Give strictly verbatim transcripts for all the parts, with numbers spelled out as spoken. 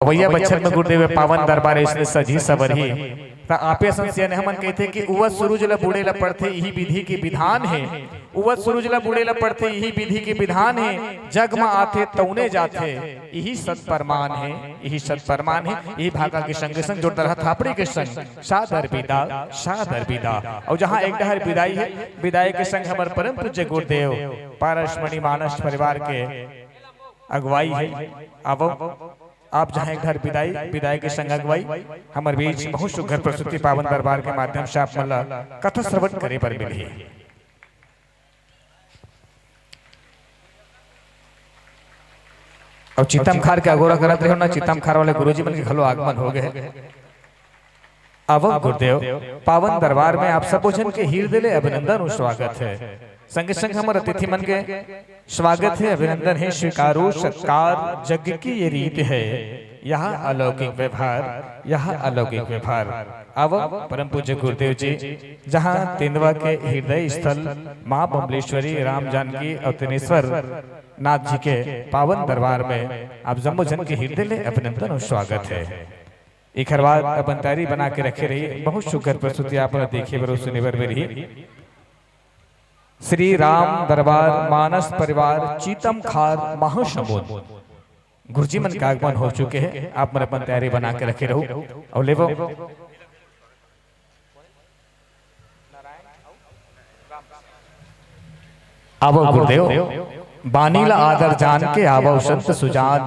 अवइया बछर में गुरुदेव पावन दरबार अइसने सजही सवरही। त आपे असन सियाने हमन कहिथे कि उवत सुरुज ल बुड़े ल पड़थे, इही बिधि के बिधान हे। उवत सुरुज ल बुड़े ल पड़थे, इही बिधि के बिधान हे। जग म आथे तउने जाथे, इही सत परमान हे, इही सत परमान हे। इही भाखा के संगे संग जोरदार हाथ थापड़ी के संग सादर बिदा, सादर बिदा। अउ जहाँ एक डहर बिदाई हे, बिदाई के संग हमर परम पूज्य गुरुदेव पारसमणि मानस परिवार के अगुवाई हे। आवो, आप जहाँ एक डहर बिदाई, बिदाई के संग अगुवाई, हमर बीच बहुत सुघर प्रस्तुति पावन दरबार के माध्यम से आप मन ला कथा श्रवण करे बर मिलही। अउ चितम खार के अगोरा करत रहो ना, चितम खार वाले गुरुजी मन के घलो आगमन हो गए हे। आवव गुरुदेव, पावन दरबार में आप सबो झन के हिरदे ले अभिनंदन अउ स्वागत हे। संगे संग हमर अतिथि मन के स्वागत हे, अभिनंदन हे, स्वीकारो सत्कार, जग की ये रीत है, यह अलौकिक व्यवहार, यह अलौकिक व्यवहार। आवव परम पूज्य गुरुदेव जी, जहाँ तेंदवा के हृदय स्थल माँ बम्लेश्वरी, राम जानकी अउ तेनेश्वर नाथ जी के पावन दरबार में आप जम्मो झन के हिरदे ले अभिनंदन अउ स्वागत हे। एखर बाद अपन तैयारी बना के रखे रही, बहुत सुघर प्रस्तुति आप मन देखे बर अउ सुने बर मिलही। श्री राम दरबार मानस परिवार चीतम खार महासमुंद गुरुजी मन के आगमन हो चुके हे। आप मन अपन तैयारी बना के रखे रहू अउ लेवो। आवव गुरुदेव, बानी ला आदर जान के आवव संत सुजान,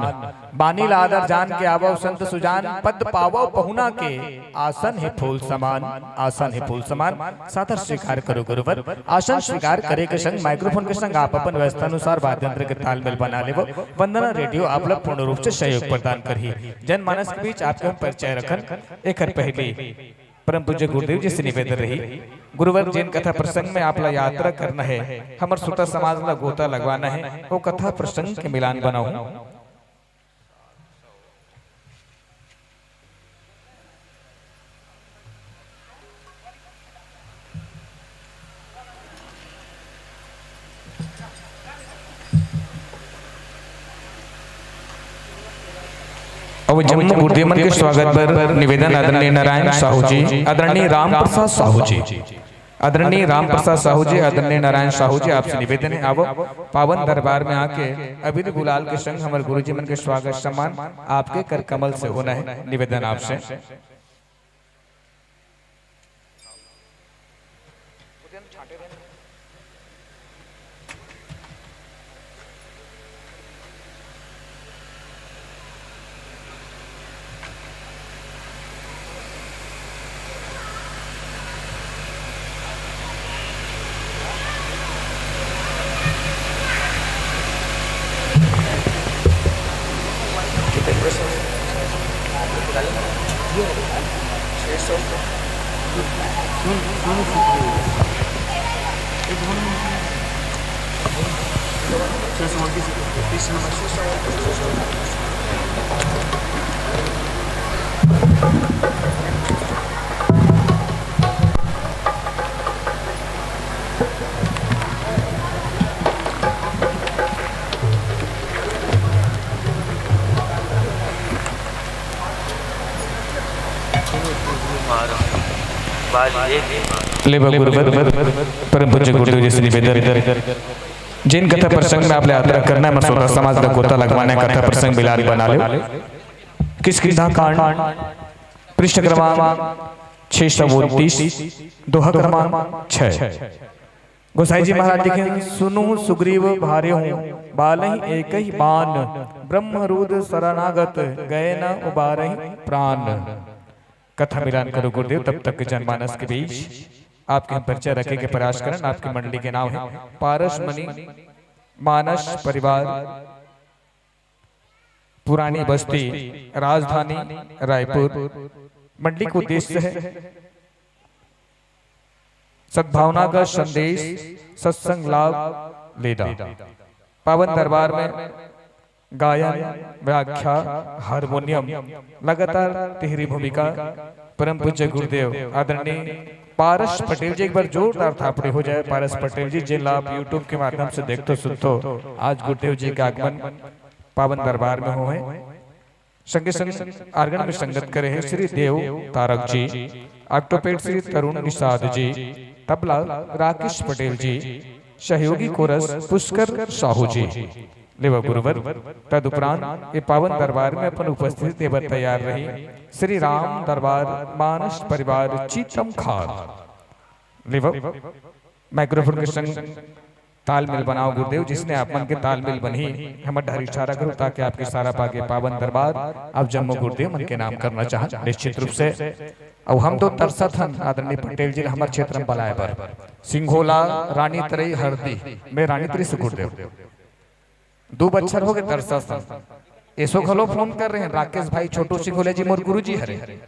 बानी ला आदर जान के आवव संत सुजान, पद पावव पहुना के, आसन हे फूल समान, आसन हे फूल समान। सादर स्वीकार करो गुरुवर। आसन स्वीकार करे के संग microphone के संग आप अपन व्यवस्था अनुसार वाद्य यंत्र के तालमेल बना लेवव। वंदना रेडियो आप ला पूर्ण रूप से सहयोग प्रदान करही। जनमानस के बीच आपके हम परिचय रखन, एखर पहली परम पूज्य गुरुदेव जी से निवेदन रही, गुरुवर, जेन कथा प्रसंग में आप ला यात्रा करना हे, हमर श्रोता समाज ला गोता लगवाना हे, वो कथा प्रसंग के मिलान बनाहू। अउ जम्मो गुरुदेव मन के स्वागत बर निवेदन, आदरणीय नारायण साहू जी, आदरणीय राम प्रसाद साहू जी, आदरणीय राम प्रसाद साहू जी, आदरणीय नारायण साहू जी, आपसे निवेदन हे, आवव, पावन दरबार में आके अबीर गुलाल के संग हमर गुरुजी मन के स्वागत सम्मान आपके कर कमल से होना हे। निवेदन आपसे। लेवव गुरुवर, परम पूज्य गुरुदेव जी से निवेदन, जेन कथा प्रसंग में आप ला यात्रा करना हे, हमर श्रोता समाज ला गोता लगवाना हे, कथा प्रसंग मिलान बना लेवव। किष्किंधा कांड, पृष्ठ क्रमांक छह सौ उनतीस, दोहा क्रमांक छह। गोसाई जी महाराज लिखे, सुनहु सुग्रीव भारेहु, बालहिं एकहि बान, ब्रह्म रुद्र सरनागत, गए न उबारहिं प्रान। कथा मिलान करो गुरुदेव, तब तक के जनमानस के बीच आपके हम परिचय रखे के प्रयास करन। आपके मंडली के नाम हे पारस मणि मानस परिवार, पुरानी बस्ती, राजधानी रायपुर। मंडली के उद्देश्य हे सद्भावना का संदेश, सत्संग लाभ लेना। पावन दरबार में गायन, व्याख्या, हारमोनियम, लगातार तिहरी भूमिका। परम पूज्य गुरुदेव आदरणीय पारस पटेल जी, एक बार जोरदार थापड़ी हो जाए पारस पटेल जी, जेन ला आप YouTube के माध्यम से देखथो सुनथो। आज गुरुदेव जी के आगमन पावन दरबार में होहे। संगे संग आर्गन में संगत करे हैं श्री देव तारक जी, ऑक्टोपेड श्री तरुण निषाद जी, तबला राकेश पटेल जी, सहयोगी कोरस पुष्कर साहू जी। लेवा गुरुवर, तदुपरांत ये पावन दरबार में अपन उपस्थित देवर तैयार रही श्री राम दरबार मानस परिवार चीतम खार। लेवा माइक्रोफोन के संग तालमेल बनाओ गुरुदेव, जिसने आप मन के तालमेल बनही, हमर डहर इशारा करू, ताकि आपके इशारा पाके पावन दरबार आप जम्मो गुरुदेव मन के नाम करना चाहन निश्चित रूप से। अउ हम तो तरसत हन आदरणीय पटेल जी ल हमर क्षेत्र में बलाए बर। सिंघोला, रानी तरई, हरदी, मैं रानी तरई से गुरुदेव। दू बच्छर हो गए तरसत हन। एसो घलो फोन कर रहे हैं, राकेश भाई, छोटू सिंघोला जी मोर गुरु जी हरे।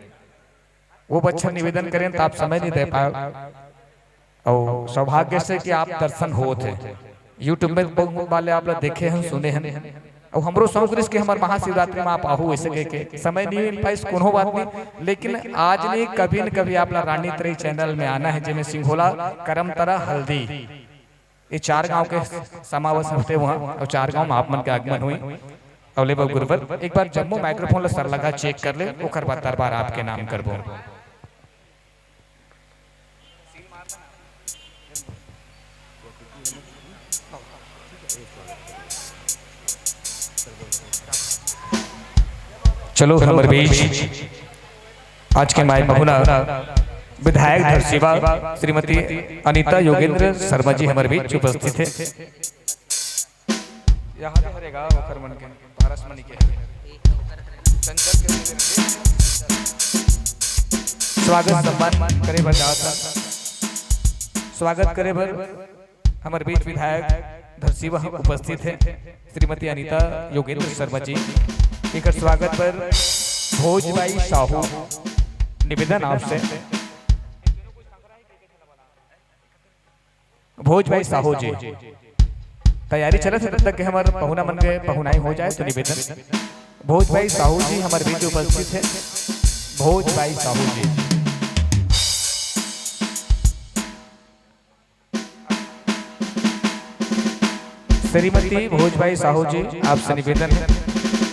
वो बच्छर निवेदन करें तो आप समय नहीं दे पाए। और सौभाग्य से कि आप दर्शन होत हे, YouTube में बहुत वाले आप लोग देखे हैं, सुने हैं। और हमरो शौक रिस कि हमर महाशिवरात्रि में आप आहू, ऐसे कह के समय नहीं मिल पाइस, कोनो बात नहीं, लेकिन आज नहीं, कभी न कभी आप ला रानी तरई चैनल में आना है, जेमे सिंघोला, करमतरा, हल्दी, ये चार गांव के समावेश होते वहाँ, और चार गांव में आप मन के आगमन हुई। और लेवा गुरुवर, एक बार जम्मो माइक्रोफोन ला सर लगा चेक कर ले, ओकर बाद दरबार आपके नाम करबो। चलो, हमर बीच आज के माय पहुना विधायक धरसीवा श्रीमती अनिता योगेंद्र शर्मा जी हमर बीच उपस्थित है। यहाँ भी हरे गाँव ओखर मन के पारस मणि के हरे। चंचल के स्वागत सम्मान करे बर जावत हन। स्वागत करे बर हमर बीच विधायक धरसीवा उपस्थित है, श्रीमती अनिता योगेंद्र शर्मा जी। एकर स्वागत बर भोज भाई साहू, निवेदन आपसे। भोज भाई साहू जी, तैयारी चलत है, तब तक के हमर पहुना मन के पहुनाई हो जाए तो निवेदन। भोज भाई साहू जी हमर बीच उपस्थित है। भोज भाई साहू जी। श्रीमती भोजबाई साहू जी, आपसे निवेदन है,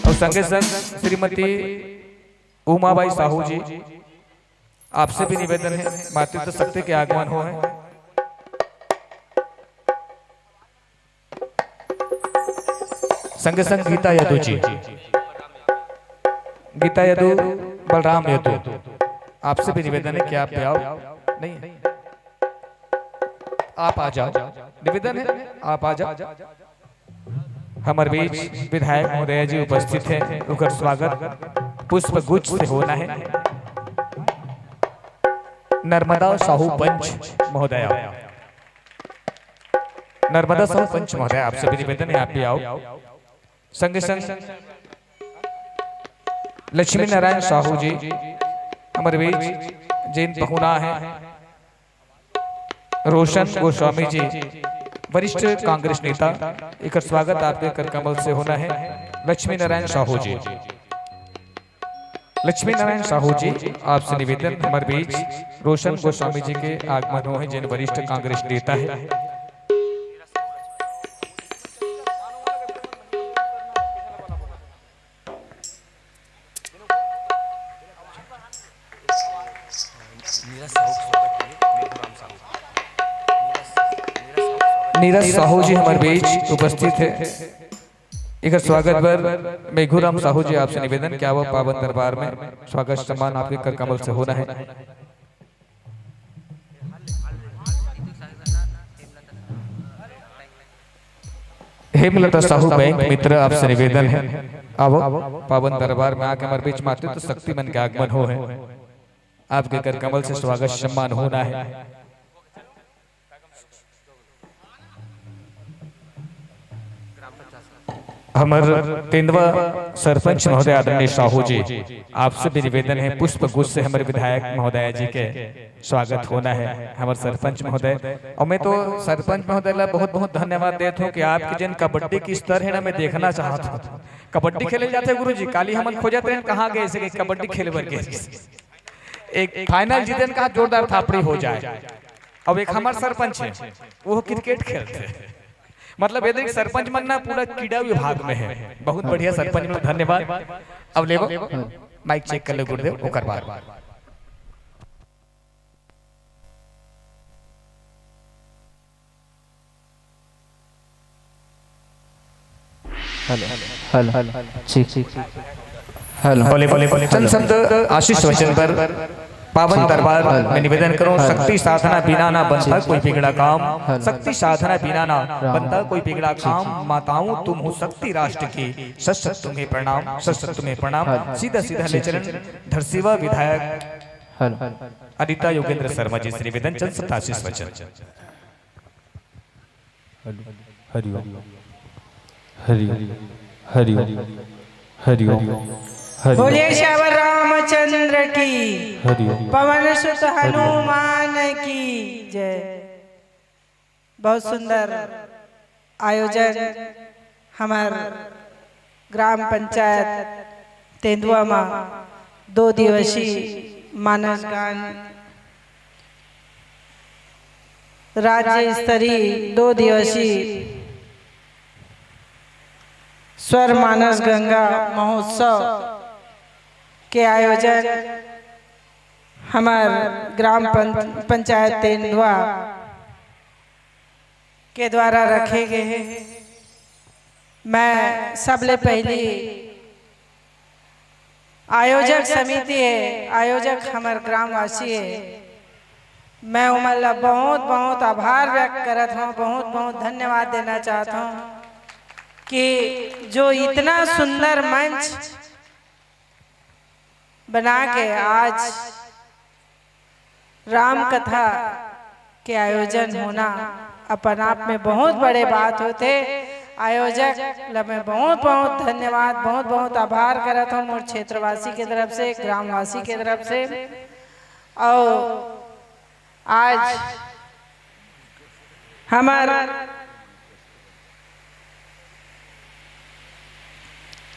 और संगे संग श्रीमती उमाबाई साहू जी, आपसे भी निवेदन है, मातृत्व शक्ति के आगमन हो है। संगे संग गीता यदु जी, गीता यदु, बलराम यदु, आपसे भी निवेदन है कि आप भी आओ। नहीं, आप आ जाओ, निवेदन है, आप आ जाओ। हमर बीच विधायक महोदय जी उपस्थित हैं, उनकर स्वागत पुष्प गुच्छ से होना है। नर्मदा साहू पंच महोदया, नर्मदा साहू पंच महोदय, आपसे भी निवेदन है, आप भी आओ। संगे संग लक्ष्मी नारायण साहू जी हमर बीच जेन पहुना है, रोशन गोस्वामी जी, वरिष्ठ कांग्रेस नेता, एकर स्वागत आपके कर कमल से होना है। लक्ष्मी नारायण साहू जी, लक्ष्मी नारायण साहू जी, आपसे निवेदन, हमर बीच रोशन गोस्वामी जी के आगमन हो है, जेन वरिष्ठ कांग्रेस नेता है। नीरज साहू जी हमर बीच उपस्थित है। एकर स्वागत बर मेघूराम साहू जी, आपसे निवेदन, क्या वो पावन दरबार में स्वागत सम्मान आपके कर कमल से होना है। हेमलता साहू बैंक मित्र, आपसे निवेदन है, आओ पावन दरबार में आके हमर बीच मातृत्व शक्ति मन के आगमन हो है, आपके कर कमल से स्वागत सम्मान होना है। हमर तेंदवा सरपंच महोदय आदरणीय साहू जी, आपसे भी निवेदन है, पुष्प गुच्छ से हमर विधायक महोदय जी के स्वागत होना है, हमर सरपंच महोदय। और मैं तो सरपंच महोदय ला बहुत बहुत धन्यवाद देत हूँ कि आपके जेन कबड्डी के स्तर है ना, मैं देखना चाहत हूँ। कबड्डी खेले जाते गुरु जी, काली हमन खोजत रहे कहाँ गए से कबड्डी खेले बर गए। एक फाइनल जीतन का जोरदार थापड़ी हो जाए। अब एक हमर सरपंच है, वो क्रिकेट खेलते हैं, मतलब ये देख, सरपंच मन ना पूरा कीड़ा विभाग में है। बहुत बढ़िया सरपंच मन, धन्यवाद। अब लेवो, माइक चेक कर ले गुरुदेव, ओकर बाद। हेलो, हेलो, हेलो, ठीक, ठीक, हेलो। बोले, बोले, बोले, चंद शब्द आशीष वचन पर पावन दरबार में निवेदन करूं। शक्ति साधना बिना ना बनता कोई बिगड़ा काम, शक्ति साधना बिना ना बनता कोई बिगड़ा काम। माताओं तुम हो शक्ति राष्ट्र की, सत सत तुम्हें प्रणाम, सत सत तुम्हें प्रणाम। सीधा सीधा ले चलन धरसीवा विधायक हेलो। अनिता योगेंद्र शर्मा जी से निवेदन, चंद शब्द आशीष वचन। हरि ओम, हरि ओम, हरि ओम, हरि ओम, हरि ओम। बोलिए श्यावर रामचंद्र की, हरि ओम। पवन सुत हनुमान की जय। बहुत सुंदर आयोजन हमर ग्राम पंचायत तेंदुआ मा दो दिवसीय मानस गान राज्य स्तरीय दो दिवसीय स्वर मानस गंगा महोत्सव के आयोजन हमर ग्राम पंचायत तेंदुआ के द्वारा रखे गए हैं। मैं सबले पहली आयोजक समिति है, आयोजक हमर ग्रामवासी है, मैं उमन ला बहुत बहुत आभार व्यक्त करत हूँ, बहुत बहुत धन्यवाद देना चाहता हूँ कि जो इतना सुंदर मंच बना के आज राम कथा के आयोजन होना अपन आप में बहुत बड़े बात होते। आयोजक ला मैं बहुत बहुत धन्यवाद, बहुत बहुत आभार करत हूँ मोर क्षेत्रवासी के तरफ से, ग्रामवासी के तरफ से। और आज हमार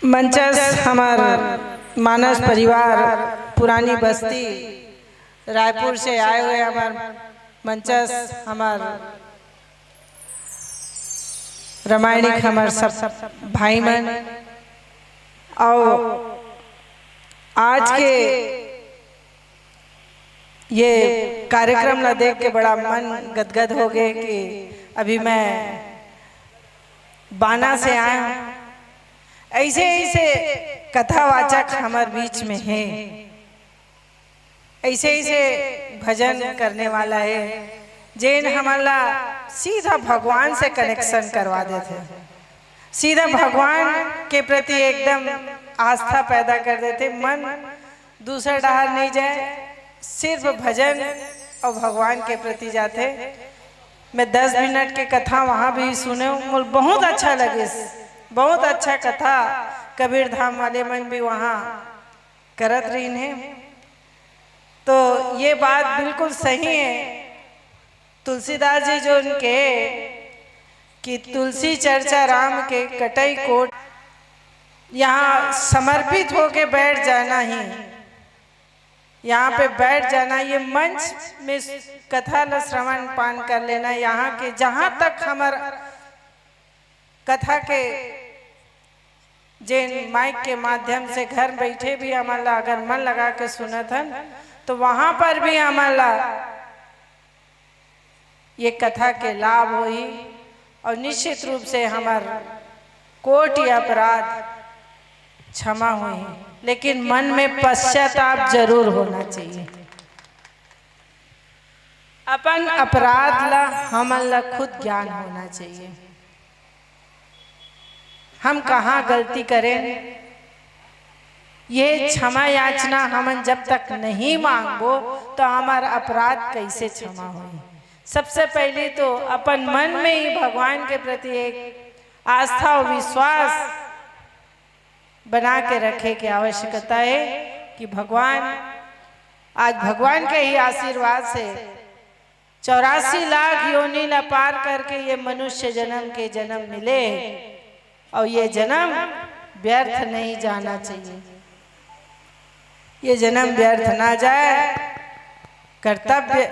मंचस हमार मानस परिवार पुरानी बस्ती रायपुर से आए हुए हमार मंचस हमार रामायणिक हमार सब भाई मन। और आज के ये कार्यक्रम ला देख के बड़ा मन गदगद हो गए कि अभी मैं बाना से आया हूँ। ऐसे ऐसे कथावाचक हमार बीच में है, ऐसे ऐसे भजन करने वाला है जेन हमन ला सीधा भगवान से कनेक्शन करवा देथे, सीधा भगवान के प्रति एकदम आस्था पैदा कर देथे। मन दूसर डहार नहीं जाए, सिर्फ भजन और भगवान के प्रति जाथे। मैं दस मिनट के कथा वहाँ भी सुने हूँ, मोला बहुत अच्छा लगिस, बहुत अच्छा कथा। कबीर धाम वाले मन भी वहाँ करत रहिन हे। तो ये बात बिल्कुल सही है, तुलसीदास जी जो उनके कि तुलसी चर्चा राम के कटई कोट, यहाँ समर्पित होके बैठ जाना ही, यहाँ पे बैठ जाना, ये मंच में कथा ला श्रवण पान कर लेना। यहाँ के जहाँ तक हमर कथा के जेन माइक के माध्यम से घर बैठे भी हमन ला अगर मन लगा के सुनत हन तो वहाँ पर भी हमन ला ये कथा के लाभ होही और निश्चित रूप से हमर कोटि अपराध क्षमा होही, लेकिन मन में पश्चाताप जरूर होना चाहिए। अपन अपराध ला हमन ला खुद ज्ञान होना चाहिए। हम कहाँ गलती करें, ये क्षमा याचना हमन जब तक नहीं मांगबो तो हमार अपराध कैसे क्षमा होही? सबसे पहले तो अपन मन में ही भगवान के प्रति एक आस्था और विश्वास बना के रखे के आवश्यकता है कि भगवान, आज भगवान के ही आशीर्वाद से चौरासी लाख योनि ला पार करके ये मनुष्य जन्म के जन्म मिले और ये जन्म व्यर्थ नहीं जाना चाहिए। ये जन्म व्यर्थ ना जाए। कर्तव्य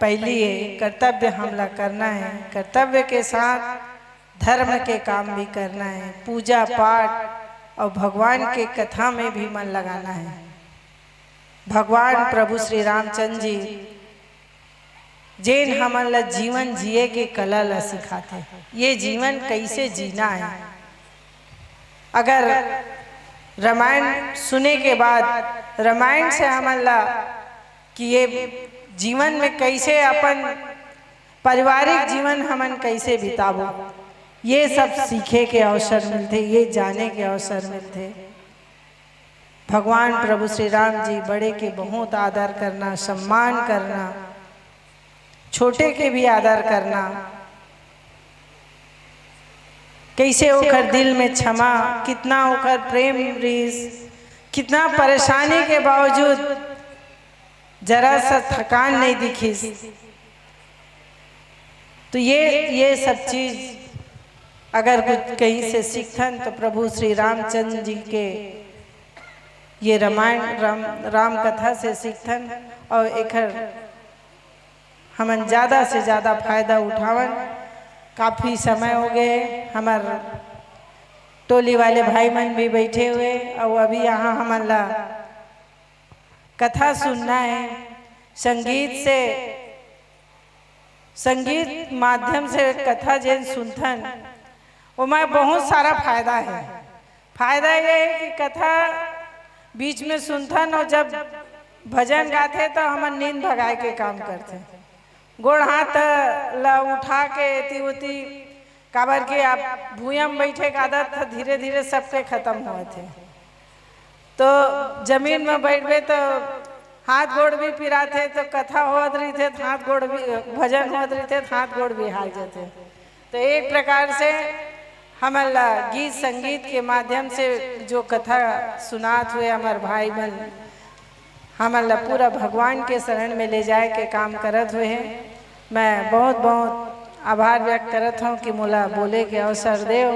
पहली है, कर्तव्य हमला करना है। कर्तव्य के साथ धर्म के काम भी करना है, पूजा पाठ और भगवान के कथा में भी मन लगाना है। भगवान प्रभु श्री रामचंद्र जी जेन हमन ला जीवन जिए के कला ला सिखाथे, ये जीवन कैसे जीना है। अगर रामायण सुने के बाद रामायण से हमन ला कि ये जीवन में कैसे अपन पारिवारिक जीवन हमन कैसे बिताबो, ये सब सीखे के अवसर मिलथे, ये जाने के अवसर मिलथे। भगवान प्रभु श्री राम जी बड़े के बहुत आदर करना, सम्मान करना, छोटे के भी आदर करना, कैसे ओकर दिल में क्षमा, कितना ओकर प्रेम रिस, कितना परेशानी के बावजूद जरा सा थकान नहीं दिखिस। तो ये ये सब चीज अगर कुछ कहीं से सीखथन तो प्रभु श्री रामचंद्र जी के ये रामायण राम राम कथा से सीखथन। और एकर हमन ज्यादा से ज्यादा फायदा उठावन। काफी समय हो गए, हमर टोली वाले भाई मन भी बैठे हुए और अभी यहाँ हमन ला कथा सुनना है। संगीत से, संगीत माध्यम से कथा जेन सुनथन, ओमा बहुत सारा फायदा है। फायदा ये है कि कथा बीच में सुनथन और जब भजन गाथे तो हमर नींद भगाए के काम करथे। गोड़ हाथ ला उठा के एती ओती, काबर कि आप भुइयां में बैठे के आदत ह धीरे धीरे सबके खत्म होवत हे। तो जमीन में बैठबे तो हाथ गोड़ भी पिराथे, तो कथा होवत रहिथे तो हाथ गोड़ भी, भजन होवत रहिथे तो हाथ गोड़ भी हाल जाथे। तो एक प्रकार से हमन ला गीत संगीत के माध्यम से जो कथा सुनात हुए हमर भाई मन, हमन ला पूरा भगवान के शरण में ले जाए के काम करत हुए हे। मैं बहुत बहुत आभार व्यक्त करत हूँ कि मोला बोले के अवसर देव।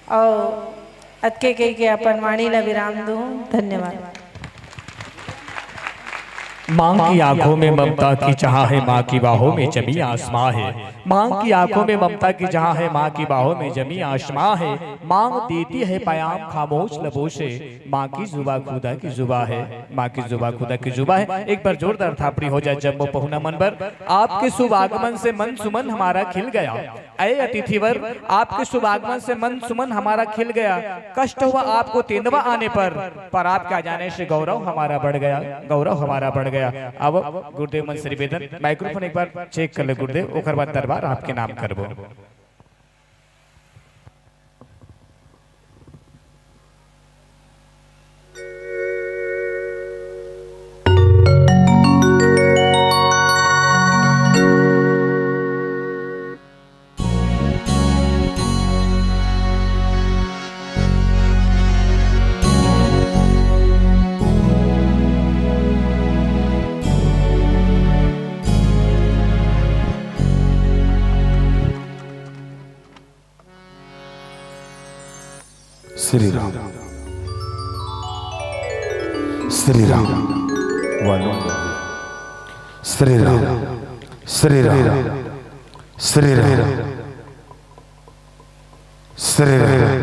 और अतके कह के अपन वाणी ला विराम दूँ। धन्यवाद। माँ की आंखों में ममता की छाह है, माँ की बाहों में जमी आसमां है। माँ की आंखों में ममता की छाह है, माँ की बाहों में जमी आसमां है। माँ देती है पैगाम खामोश लबों से, माँ की जुबा खुदा की जुबा है, माँ की जुबा खुदा की जुबा है। एक बार जोरदार थापड़ी हो जाए जम्मो पहुना मन बर। आपके शुभ आगमन से मन सुमन हमारा खिल गया। अय अतिथिवर, आपके शुभ आगमन से मन सुमन हमारा खिल गया। कष्ट हुआ आपको तेंदवा आने पर, पर आपके आ जाने से गौरव हमारा बढ़ गया, गौरव हमारा बढ़ गया। अब गुरुदेव मन से निवेदन, माइक्रोफोन एक बार चेक कर ले गुरुदेव, ओकर बाद दरबार आपके नाम करबो। श्री राम, श्री राम, वालों, श्री राम, श्री राम, श्री राम, श्री राम,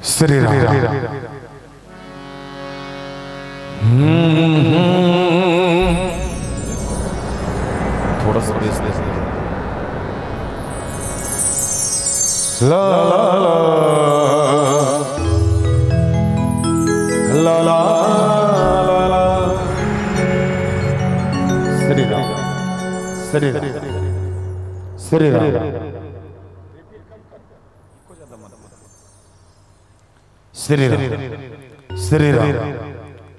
श्री राम। हम्म, हम्म। थोड़ा सा बेस दे। ला, ला, ला। ला, ला, ला, ला। श्री राम, श्री राम, श्री राम। श्री राम, श्री राम,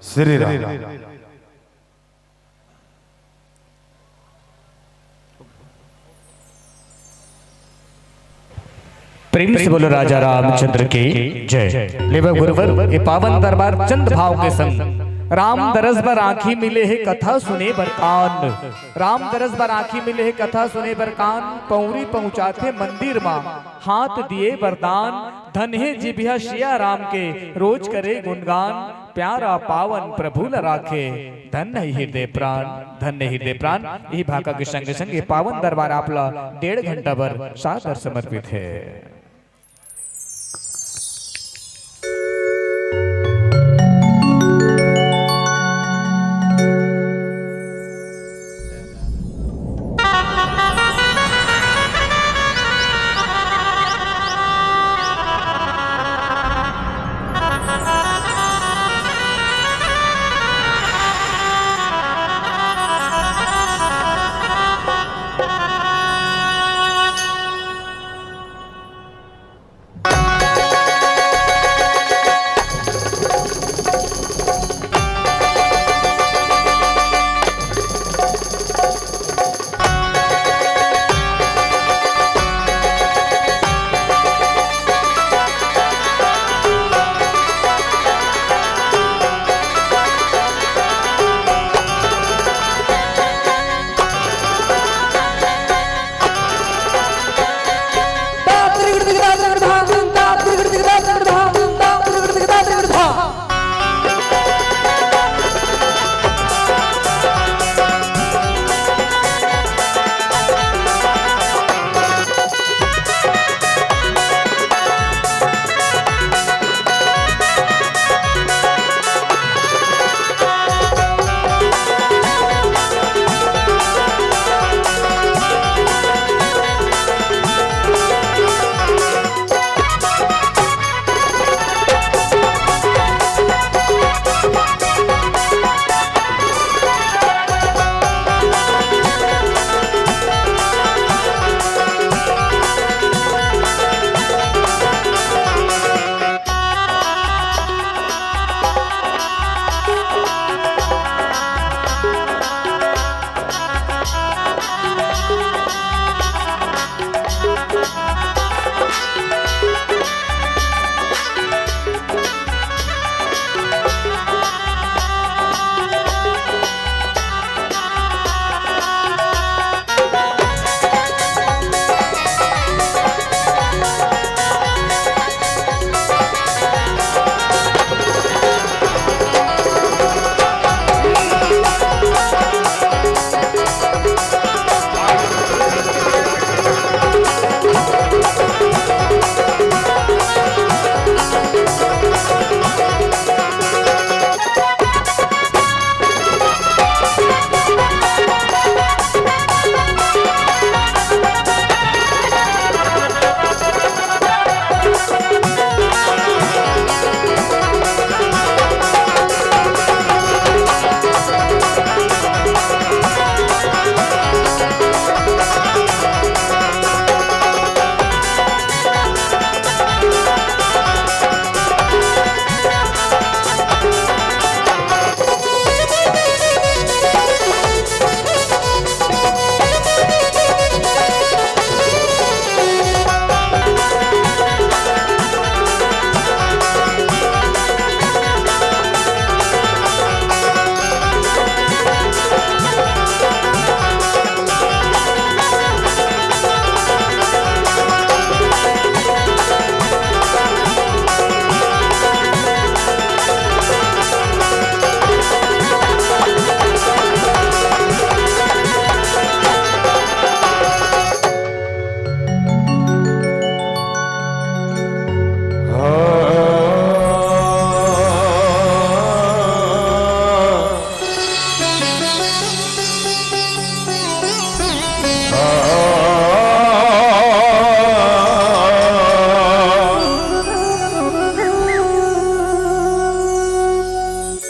श्री राम। प्रेम से बोलो राजा रामचंद्र की जय। लेवा गुरुवर, ये पावन दरबार चंद भाव के संग राम दरस बर आंखी मिले हे कथा सुने बर कान। राम दरस बर आंखी मिले हे कथा सुने बर कान। पौरी पहुंचाथे मंदिर मा हाथ दिए वरदान। धन हे जिभिया सिया राम के रोज करे गुणगान। प्यारा पावन प्रभु ल राखे, धन्य हे हृदय प्राण, धन्य हे हृदय प्राण। इही भाखा के संगे संगे पावन दरबार आप ल डेढ़ घंटा बर सादर समर्पित हे।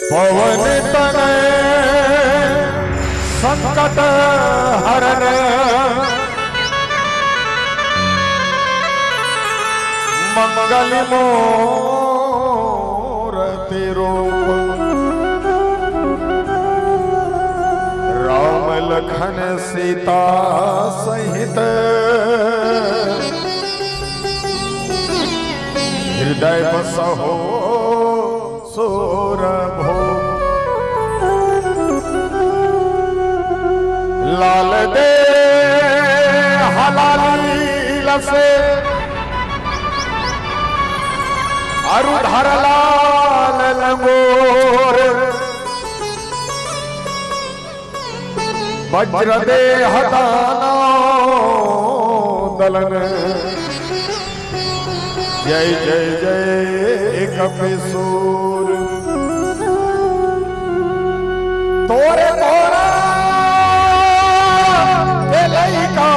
पवन तनय संकट हरण, मंगल मूरति रूप। राम लखन सीता सहित, हृदय बसहु सूर भूप। लाल देह लाली लसे, अरु धर लाल लंगो। वज्र देह दानव दलन, जय जय जय कपिसूर। तोरे तोरा के लइका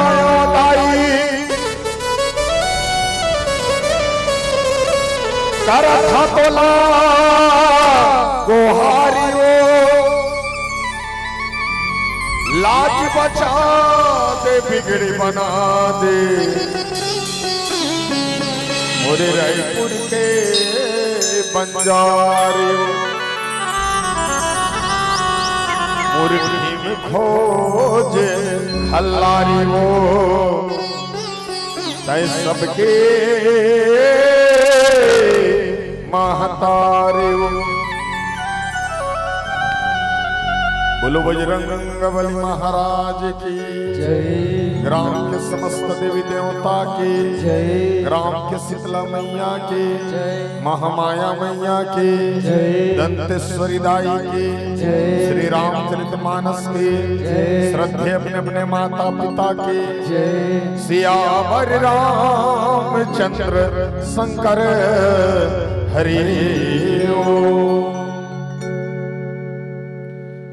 दाई, करत हा तोला गोहारी वो, लाज बचा दे, बिगड़ी बना दे मोरे रायपुर के बंजारी वो, मोर भीम खोजे हल्लारी वो। तै सबके महतारी। बोलो बजरंग बली महाराज की जय। ग्राम के समस्त देवी देवता की जय। ग्राम के शीतला मैया की जय। महामाया मैया की जय। दंतेश्वरी दाई की जय। श्री रामचरित मानस की जय। श्रद्धे अपने अपने माता पिता की जय। सियावर रामचंद्र शंकर हरि ओम।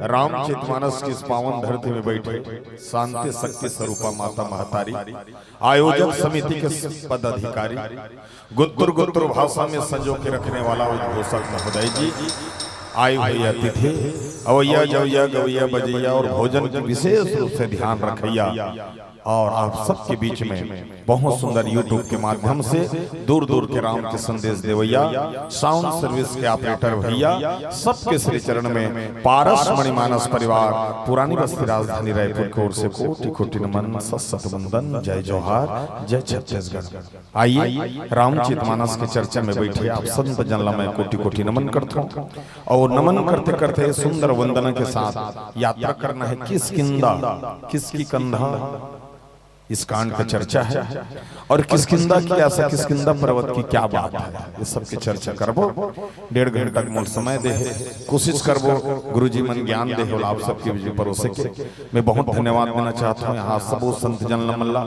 रामचरित मानस की इस पावन धरती में बैठे शांति शक्ति स्वरूपा माता महतारी, आयोजक समिति के पदाधिकारी, गुत्तुर गुत्तुर भाषा में संजो के रखने वाला उद्घोषक महोदय जी, आए हुए अतिथि, अवैया जवैया गवैया बजैया और भोजन की विशेष रूप से ध्यान रखैया, और आप सबके बीच में बहुत सुंदर YouTube के माध्यम से दूर दूर के राम के संदेश देवैया, साउंड सर्विस के ऑपरेटर भैया, सबके श्री चरण में पारस मणिमानस परिवार, पुरानी बस्ती राजधानी रायपुर की ओर से कोटि कोटि नमन, सत सत वंदन, जय जोहार, जय छत्तीसगढ़। आइए, रामचरित मानस के चर्चा में बैठे आप संत जन ला मैं कोटि कोटि नमन करता हूँ। और नमन करते करते सुंदर वंदना के साथ यात्रा करना है किसकिंदा, किसकी कंधा, इस कांड का चर्चा है। और किसकिंदा की, ऐसा किसकिंदा पर्वत की क्या बात है, ये सब की चर्चा करबो। डेढ़ घंटा के मोल समय दे हे, कोशिश करबो गुरुजी मन ज्ञान दे हे, आप सबके बीच में परोसे के। मैं बहुत धन्यवाद देना चाहता हूँ यहाँ सबो संत जन मन ला,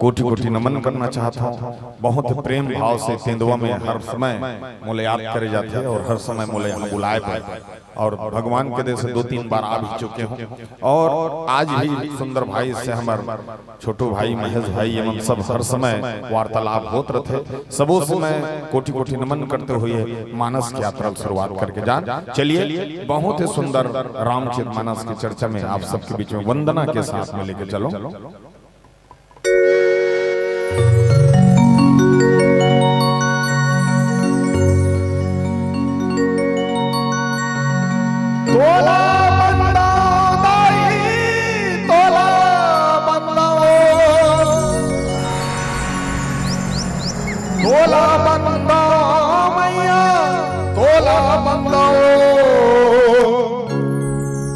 कोटि कोटि नमन करना चाहता हूँ। बहुत प्रेम भाव से तेंदुआ में हर समय मोला याद करे जाते हैं और हर समय मोला यहाँ बुलाए पाए, और भगवान के दया से दो तीन बार आ भी चुके हूँ। और आज भी सुंदर भाई से हमर छोटू भाई, महेश भाई, ये मन सब हर समय वार्तालाप होत रहते। सबो से मैं कोटि कोटि नमन करते हुए मानस की यात्रा शुरुआत करके जान चलिए। बहुत ही सुंदर रामचरित मानस की चर्चा में आप सबके बीच में वंदना के साथ में लेके चलो। तोला बंदा दाई, तोला बंदा ओ। तोला बंदा मैया, तोला बंदा ओ।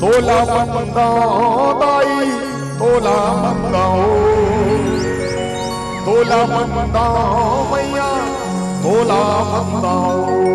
तोला बंदा दाई, तोला बंदा ओ। तोला बंदा मैया, तोला बंदा ओ।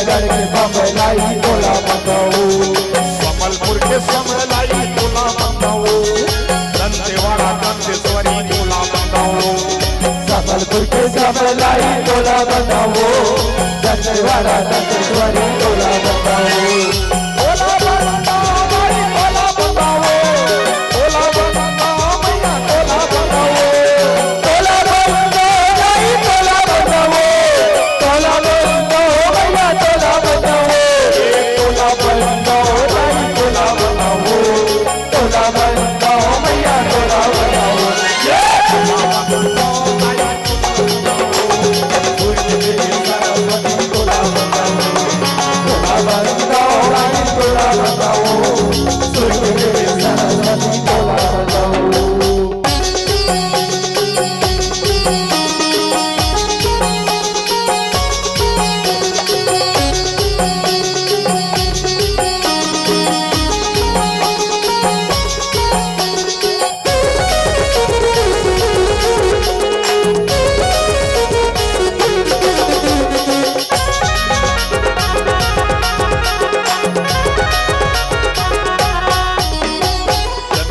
रायगढ़ के बम्बई लाई तोला बताओ। संबलपुर के समलाई तोला बताओ। दंतेवाड़ा दंतेश्वरी तोला बताओ। संबलपुर के समलाई तोला बताओ। दंतेवाड़ा दंतेश्वरी तोला बताओ। तोला बताओ भाई, तोला बताओ। तोला बताओ भैया, तोला बताओ। तोला बताओ भाई, तोला बताओ। तोला बताओ भैया, तोला बताओ। तोला बताओ भाई, तोला बताओ। तोला बताओ भैया, तोला बताओ। ये तोला बताओ भाई, तोला बताओ।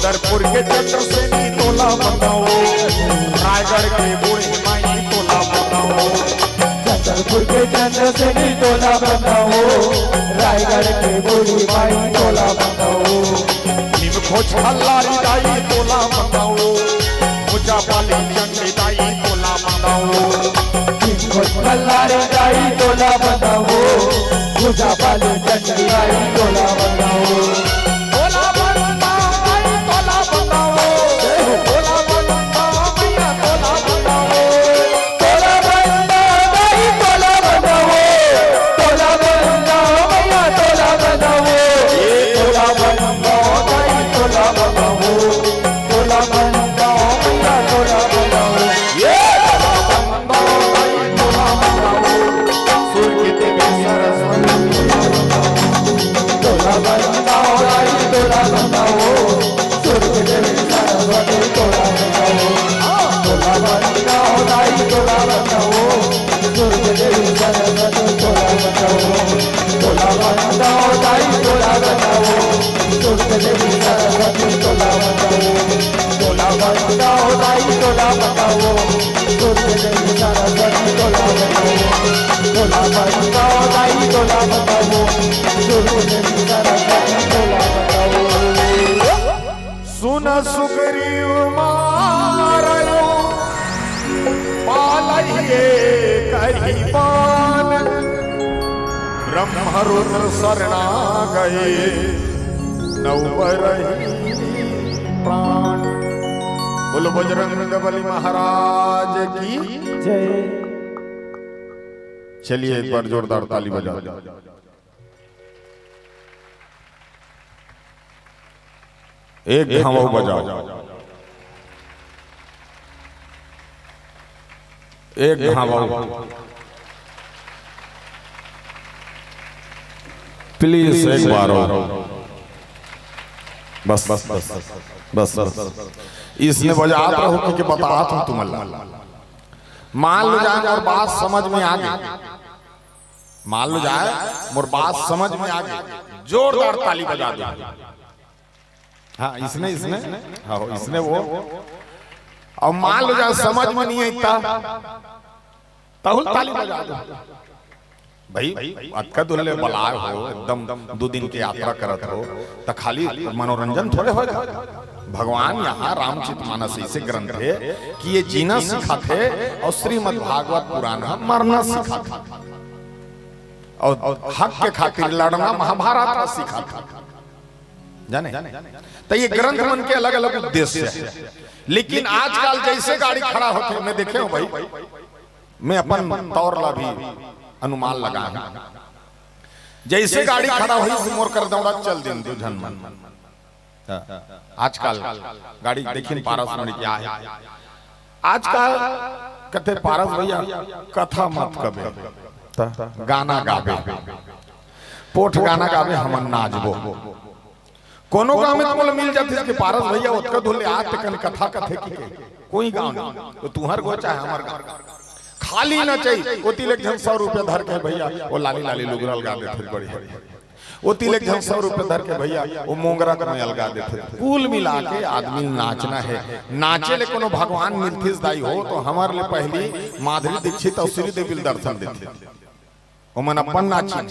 छतरपुर के चंद्रसेनी तोला बताओ, रायगढ़ के बूढ़ी माई तोला बताओ। छतरपुर के चंद्रसेनी तोला बताओ, रायगढ़ के बूढ़ी माई तोला बताओ। भीम खोज खल्लारी दाई तोला बताओ, मुजा पाली चंडी दाई तोला बताओ। भीम खोज खल्लारी दाई तोला बताओ, मुजा पाली चंडी दाई तोला बताओ। तोला बताओ भाई, तोला बताओ। तोला बताओ भैया, तोला बताओ। तोला बताओ भाई, तोला बताओ। तोला बताओ भैया, तोला बताओ। तोला बताओ भाई, तोला बताओ। तोला बताओ भैया, तोला बताओ। ये तोला बताओ भाई, तोला बताओ। सुर की देवी सरस्वती तोला बताओ। तोला बताओ भाई, तोला बताओ। सुर की देवी सरस्वती तोला बताओ। हाँ, तोला बताओ भाई, तोला बताओ। सुर की देवी सरस्वती तोला बताओ। तोला बताओ भाई, तोला बताओ। सुर की देवी सरस्वती तोला बताओ। तोला बताओ भाई, तोला बताओ। सुर की देवी सरस्वती तोला बताओ। तोला बताओ भाई, तोला बताओ। सुर की देवी सरस्वती तोला बताओ। सुन सुग्रीव मारयो पालहिए कहि बान, ब्रह्म रुद्र सरना गए नव बरही प्राण। बोलो बजरंग बली महाराज की। जय। चलिए एक बार जोरदार ताली बजा दो। एक घाव अउ बजाओ, एक घाव अउ। प्लीज एक बार अउ। बस बस बस बस बस। इसने बजात रहो कि, कि बतात हूं तुमन ला। मान लो जाए मोर बात समझ में आ गई, मान लो जाए मोर बात समझ में आ गई, जोरदार ताली बजा दो। हाँ, इसने, इसने, हाँ, इसने वो। अब मान लो जाए समझ में नहीं आता, तहुल ताली बजा दो। भाई, अतका दूर ले बलाय हो, एकदम दू दिन के यात्रा करत हो, त खाली मनोरंजन थोड़े होय। भगवान यहाँ रामचरित मानस ऐसे ग्रंथ हे कि ये जीना सिखाथे अउ श्रीमद् भागवत पुराण ह मरना सिखाथे अउ हक के खातिर लड़ना महाभारत ह सिखाथे। जाने? त ये ग्रंथ मन के अलग-अलग उद्देश्य हे, लेकिन आजकल जैसे गाड़ी खड़ा होथे, मैं देखे हूं भाई, मैं अपन तौर ला भी अनुमान लगाए हूं। जैसे गाड़ी खड़ा होइस, मोर कर दौड़ा चल दिन दू झन मन। हाँ। आजकल गाड़ी देखिन पारस मणि क्या हे। आजकल कथे पारस भैया कथा मत कबे, त गाना गाबे, पोठ गाना गाबे, हमन नाचबो। कोनो गांव में त मोला मिल जातिस कि पारस भैया ओतका दूर ले आत कन कथा कथे कि के, कोई गांव नहीं, त तुंहर गांव चाहे हमर गांव। खाली नचई, ओती ले एक झन सौ रुपया धर के भैया, वो लाली लाली लुगरा अलगा देथे, बड़ी ओती ले एक झन सौ रुपया धर के भैया, वो मोंगरा के में अलगा देथे। कुल मिला के आदमी नाचना हे। नाचे ले कोनो भगवान मिलथिस दाई हो, तो हमर ले पहली माधुरी दीक्षित अउ श्रीदेवी ल दर्शन देथे। ओमन अपन नाचिन।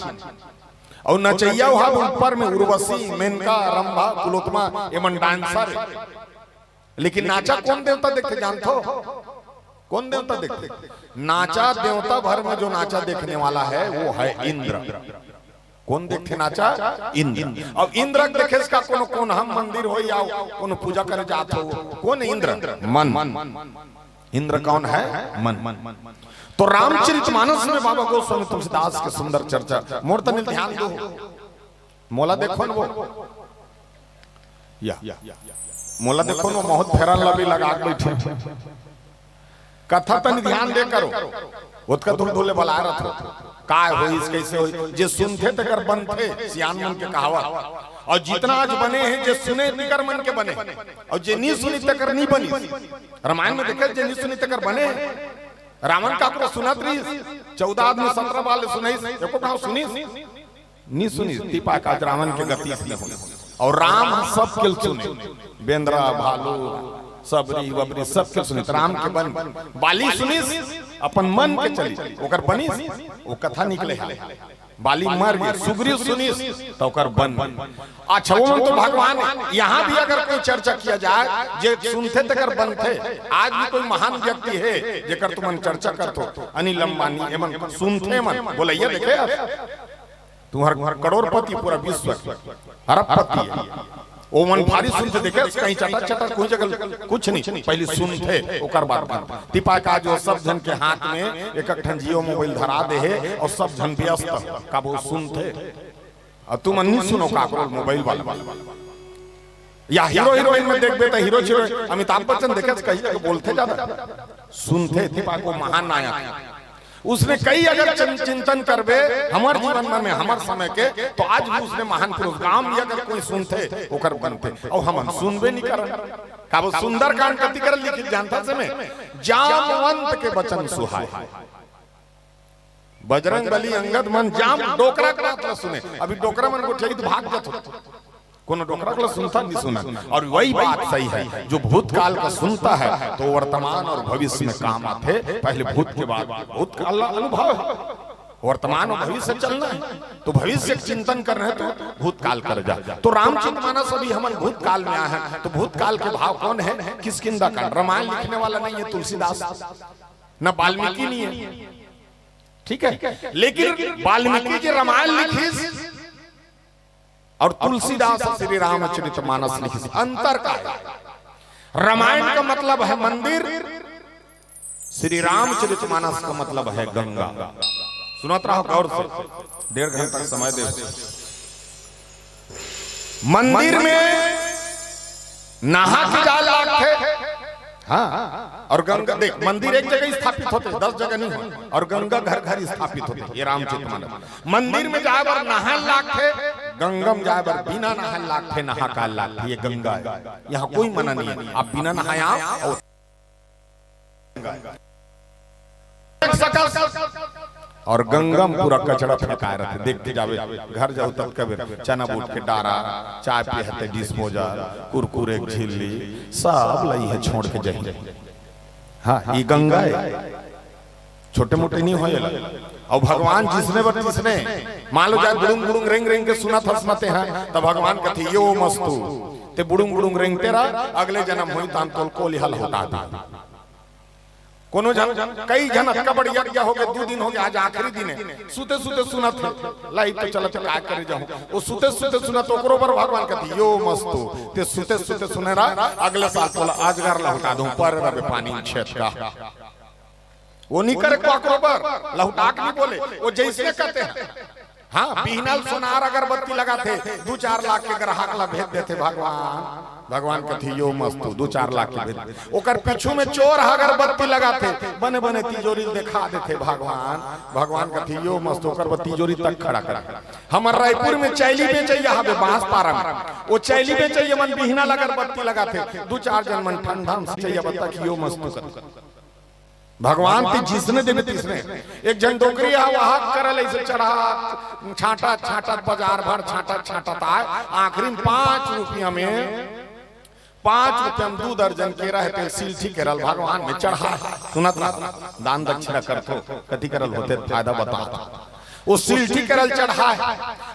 अउ नचइया उहा ऊपर में उर्वशी, मेनका, रंभा, कुलोत्मा, एमन dancer हे। लेकिन नाचा कोन देवता देखथे जानथो? कोन देवता देखथे? नाचा देवता भर में जो नाचा देखने वाला है, वो है इंद्र। कोन देखथे नाचा? इंद्र। अब इंद्र के देखे से का कोनो, कोन हम मंदिर हो या कोनो पूजा करे जात हो? कोन इंद्र? मन। इंद्र कौन है? मन। तो रामचरित मानस में बाबा गोस्वामी तुलसीदास के सुंदर चर्चा, मोर तनिक ध्यान दो, मोला देखो न वो, या मोला देखो न वो, बहुत फेरन लबी लगा के बैठे। कथा तनी ध्यान दे करो, ओतका दूर दूर ले बला रथ हो, काय होइस, कैसे होइस, जे सुनथे तेकर बनथे, सियान मन के कहावत। और जितना आज बने हैं, जे सुने तेकर मन के बने, और जे नी सुनी तेकर नी बनी। रामायण में देखे, जे नी सुनी तेकर बने। रावण काकरो सुनत रहिस, चौदह आदमी सत्रह बार ले सुनइस, एको गांव सुनिस? नी सुनिस। दीपा का रावण के गति से नहीं होई। और राम ह सबके ल सुने, बेंदरा, भालू, सबरी, वबरी, सबके ल सुने। त राम के बन, बाली सुनिस, अपन मन के चली, ओकर बनिस, वो कथा निकले है। बाली मर गे, सुग्रीव सुनिस, त ओकर बन। अच्छा, वो मन तो भगवान है। यहाँ भी अगर कोई चर्चा किया जाए, जे सुनथे तेकर बनथे। आज भी कोई महान व्यक्ति है, जेकर तुमन चर्चा करथो, अनिल अंबानी, एमन सुनथे मन, बोलइया देखे हस? तुम्हर करोड़पति पूरा विश्व के, अरबपति है। ओ मन भारी सुनथे, देखे कहीं चटा चटा कोई जगह कुछ नहीं, पहले सुनथे, ओकर बाद बनथे। दीपा का जो सब झन के हाथ में एक एक ठन Jio mobile धरा दे हे और सब झन व्यस्त हे, काबर सुनथे। अब तुमन नी सुनो काकरो mobile वाला। या हीरो हीरोइन में देखबे त हीरो हीरोइन, अमिताभ बच्चन देखे त कहीं जगह बोलथे ज्यादा, सुनथे। दीपा को महान नायक, उसने कई अगर चिं-, चिंतन करबे हमर जीवन में, हमर समय के, तो आज भी उसने महान पुरुष। गांव में अगर कोई सुनथे, ओकर बनथे, और हमन सुनबे नहीं करन। काबर सुंदरकांड कति कर लिखित जानथा से में, जामवंत के वचन सुहाए। बजरंग बली, अंगद मन जाम डोकरा के बात ला सुने। अभी डोकरा मन गोठियाही त भाग जात हो। कोनो डोकरा के ला सुनथा नहीं सुना। और वही बात सही है, जो भूतकाल का सुनता है तो वर्तमान और भविष्य में काम आथे। पहले भूत के बाद भूतकाल ला अनुभव है, वर्तमान और भविष्य चलना है। तो भविष्य के चिंतन करना है तो भूतकाल कर जा। तो रामचरित मानस अभी हमन भूतकाल में आए हैं, तो भूतकाल के भाव कौन है? किष्किंधा कांड। रामायण लिखने वाला नहीं है तुलसीदास, न वाल्मीकि नहीं है, ठीक है, लेकिन वाल्मीकि जी रामायण लिखिस और तुलसीदास श्री रामचरित मानस लिखिस। अंतर का है? रामायण का मतलब है मंदिर, श्री रामचरित मानस का मतलब है गंगा। सुनत रहो गौर से, डेढ़ घंटा समय दे। मंदिर में नहा के जाए लागथे। हाँ, और गंगा, देख, मंदिर एक जगह स्थापित होथे, दस जगह नहीं होय। और गंगा घर घर स्थापित होथे, ये रामचरित मानस। मंदिर में जाए बर नहाए लागथे, गंगा में जाए बर बिना नहाए लागथे, नहा का लागथे, ये गंगा है, यहाँ कोई मना नहीं है। आप बिना नहाए आओ और सकल और गंगा में पूरा कचरा फेंकाए रहथे। देखते जावे, घर जाओ तब कबे चना बूट के डारा, चाय पिए हते disposal, कुरकुरे के झिल्ली, सब लई है छोड़ के जाही। हाँ, ये गंगा है, छोटे मोटे नहीं होय ला। और भगवान जिसने बर तिसने, मान लो जाए बुड़ुंग बुड़ुंग रेंग रेंग के सुनत हस न ते हैं, तब भगवान कथे यो मस्तु, ते बुड़ुंग बुड़ुंग रेंगते रहा, अगले जन्म होई तान तोल कोलिहल होता दे। कोनो झन, कई झन अतका बड़ यज्ञ हो गे, दू दिन हो गे, आज आखिरी दिन है, सुते सुते सुनत हे, लाई तो चलत हे, काय करे जाहूं। वो सुते सुते सुनत, ओकरो बर भगवान कथे यो मस्तु, ते सुते सुते सुने रहा, अगले साल तोला अजगर लहुटा दूं, पर रबे पानी छेद का। वो नहीं करे काकरो बर, लहुटा के नहीं बोले, वो जैसे कहते हैं। हाँ, बिहनल सोनार अगरबत्ती लगाथे, दू चार लाख के ग्राहक ला भेज देथे भगवान। भगवान कथे यो मस्तु, दू चार लाख के भेज। ओकर पीछू में चोर ह अगरबत्ती लगाथे, बने बने तिजोरी देखा देथे भगवान। भगवान कथे यो मस्तु, ओकर बर तिजोरी तक खड़ा कर। हमर रायपुर में चैली बेचैया हवे बांस पारा में, वो चैली बेचैया मन बिहनल अगरबत्ती लगाथे, दू चार जन मन ठंडा में सिंचैया बत्ता की यो मस्तु कर। भगवान ते जिसने देबे तिसने। एक झन डोकरी ह, वहा करल ऐसे चढ़ा, छांटत छांटत बाजार भर छांटत छांटत आय, आखिरी में पांच रुपया में पांच रुपया में दू दर्जन केरा हे, तेला सिलठी केरा ल भगवान में चढ़ाय। सुनत रहा, दान दक्षिणा करथो, कति केरा ल होथे फायदा बता। वो सिलठी केरा ल चढ़ाय,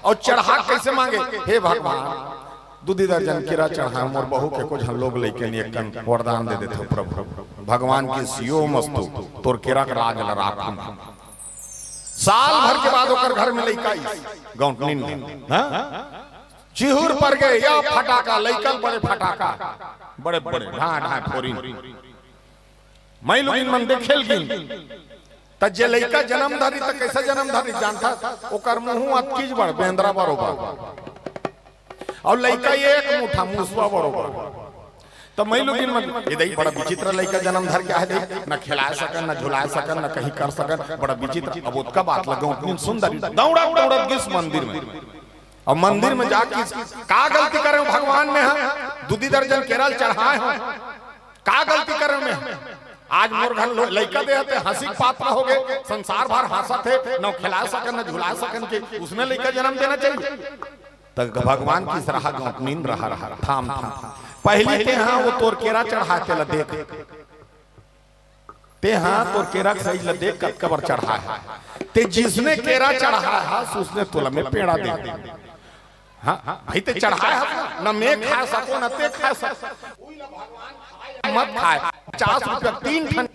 अउ चढ़ा के कइसे मांगे, हे भगवान, दू दर्जन केरा चढ़ाय, मोर बहू के कुछ हम लोग लइके नहीं, एक कन वरदान दे देथो प्रभु। भगवान कहिस योमस्तु, तोर केरा के राज ल राखहूं। साल भर के बाद ओकर घर में लइका आइस, गौंटनिन, हां? चिहुर पर गे, या फटाका, लइका ल बड़े फटाका, बड़े बड़े, ढां ढां फोरिन। माईलोगिन मन देखे ल गिन, त जे लइका जनम धरिस, त कइसे जनम धरिस जानथस? ओकर मुंह अतकीच बड़, बेंदरा बरोबर, अउ लइका एक मुठा, मुसवा बरोबर। त माईलोगिन मन, ए दई बड़ा विचित्र लइका जनम धर के आहे दई, न खेलाय सकन, न झुलाय सकन, न कहीं कर सकन, बड़ा विचित्र। अब ओतका बात ल गौंटनिन सुन डारिस, दौड़त दौड़त गिस मंदिर में। अब मंदिर में जाके का गलती करे हंव भगवान में, हां? दू दर्जन केरा ल चढ़ाय हंव, का गलती करे हंव मैं? आज मोर घर लो-, लइका दे हे ते हंसी के पात्र हो गे, संसार भर हंसत हे, न खेलाय सकन, न झुलाय सकन के, उसने लइका जनम देना चाहिए। त भगवान कहिस रहा, गौंटनिन, रहा, रहा, थाम, थाम। पहिली तें हां वो तोर केरा चढ़ाय हे तेला देख। तें हां तोर केरा के size ल देख, कतका बर चढ़ाय हस। तें जिसने केरा चढ़ाय हस, उसने तोला मैं पेड़ा देहूं। हां, भाई तें चढ़ाय हस ना, न मैं खाय सकों, न तें खाय सक। मत खाय, पचास रुपया तीन ठन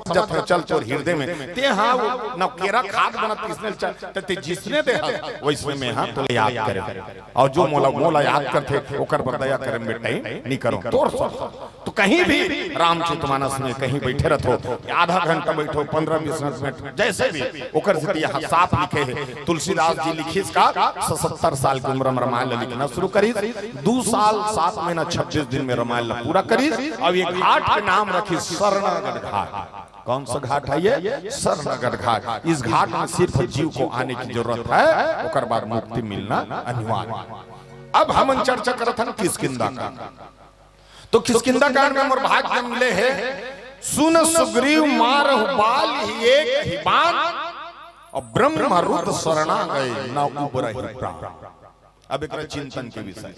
जत चल तोर हिरदे में। तें हां वो न केरा खात बनत किसने चल, त तें जिसने दे हस, वइसने मैं हां तोला याद करे। अउ जो मोला, मोला याद करथे, ओकर बर दया करे में बेटा नहीं करों। तोर सब तो कहीं भी रामचरितमानस में कहीं बइठे रथो, आधा घंटा बइठो, पंद्रह बीस मिनट, जइसे भी, ओकर सेती यहां साफ लिखे हे। तुलसीदास जी लिखिस का, सतहत्तर साल के उम्र में रामायण ल लिखना शुरू करिस, दू साल सात महीना छब्बीस दिन में रामायण ल पूरा करिस। अउ ये घाट के नाम रखिस शरणागढ़ घाट। कौन सा घाट है ये? शरणागढ़ घाट। इस घाट में सिर्फ जीव को आने की जरूरत है, ओकर बाद मुक्ति मिलना अनिवार्य। अब हमन चर्चा करत हन किष्किंधा का। तो किष्किंधा कांड में मोर भाई जब मिले हे, सुन सुग्रीव मारहु बालि ही एक ही बान, अउ ब्रह्म रुद्र शरणा गए न उबरहि प्रान। अब एकरा चिंतन के विषय,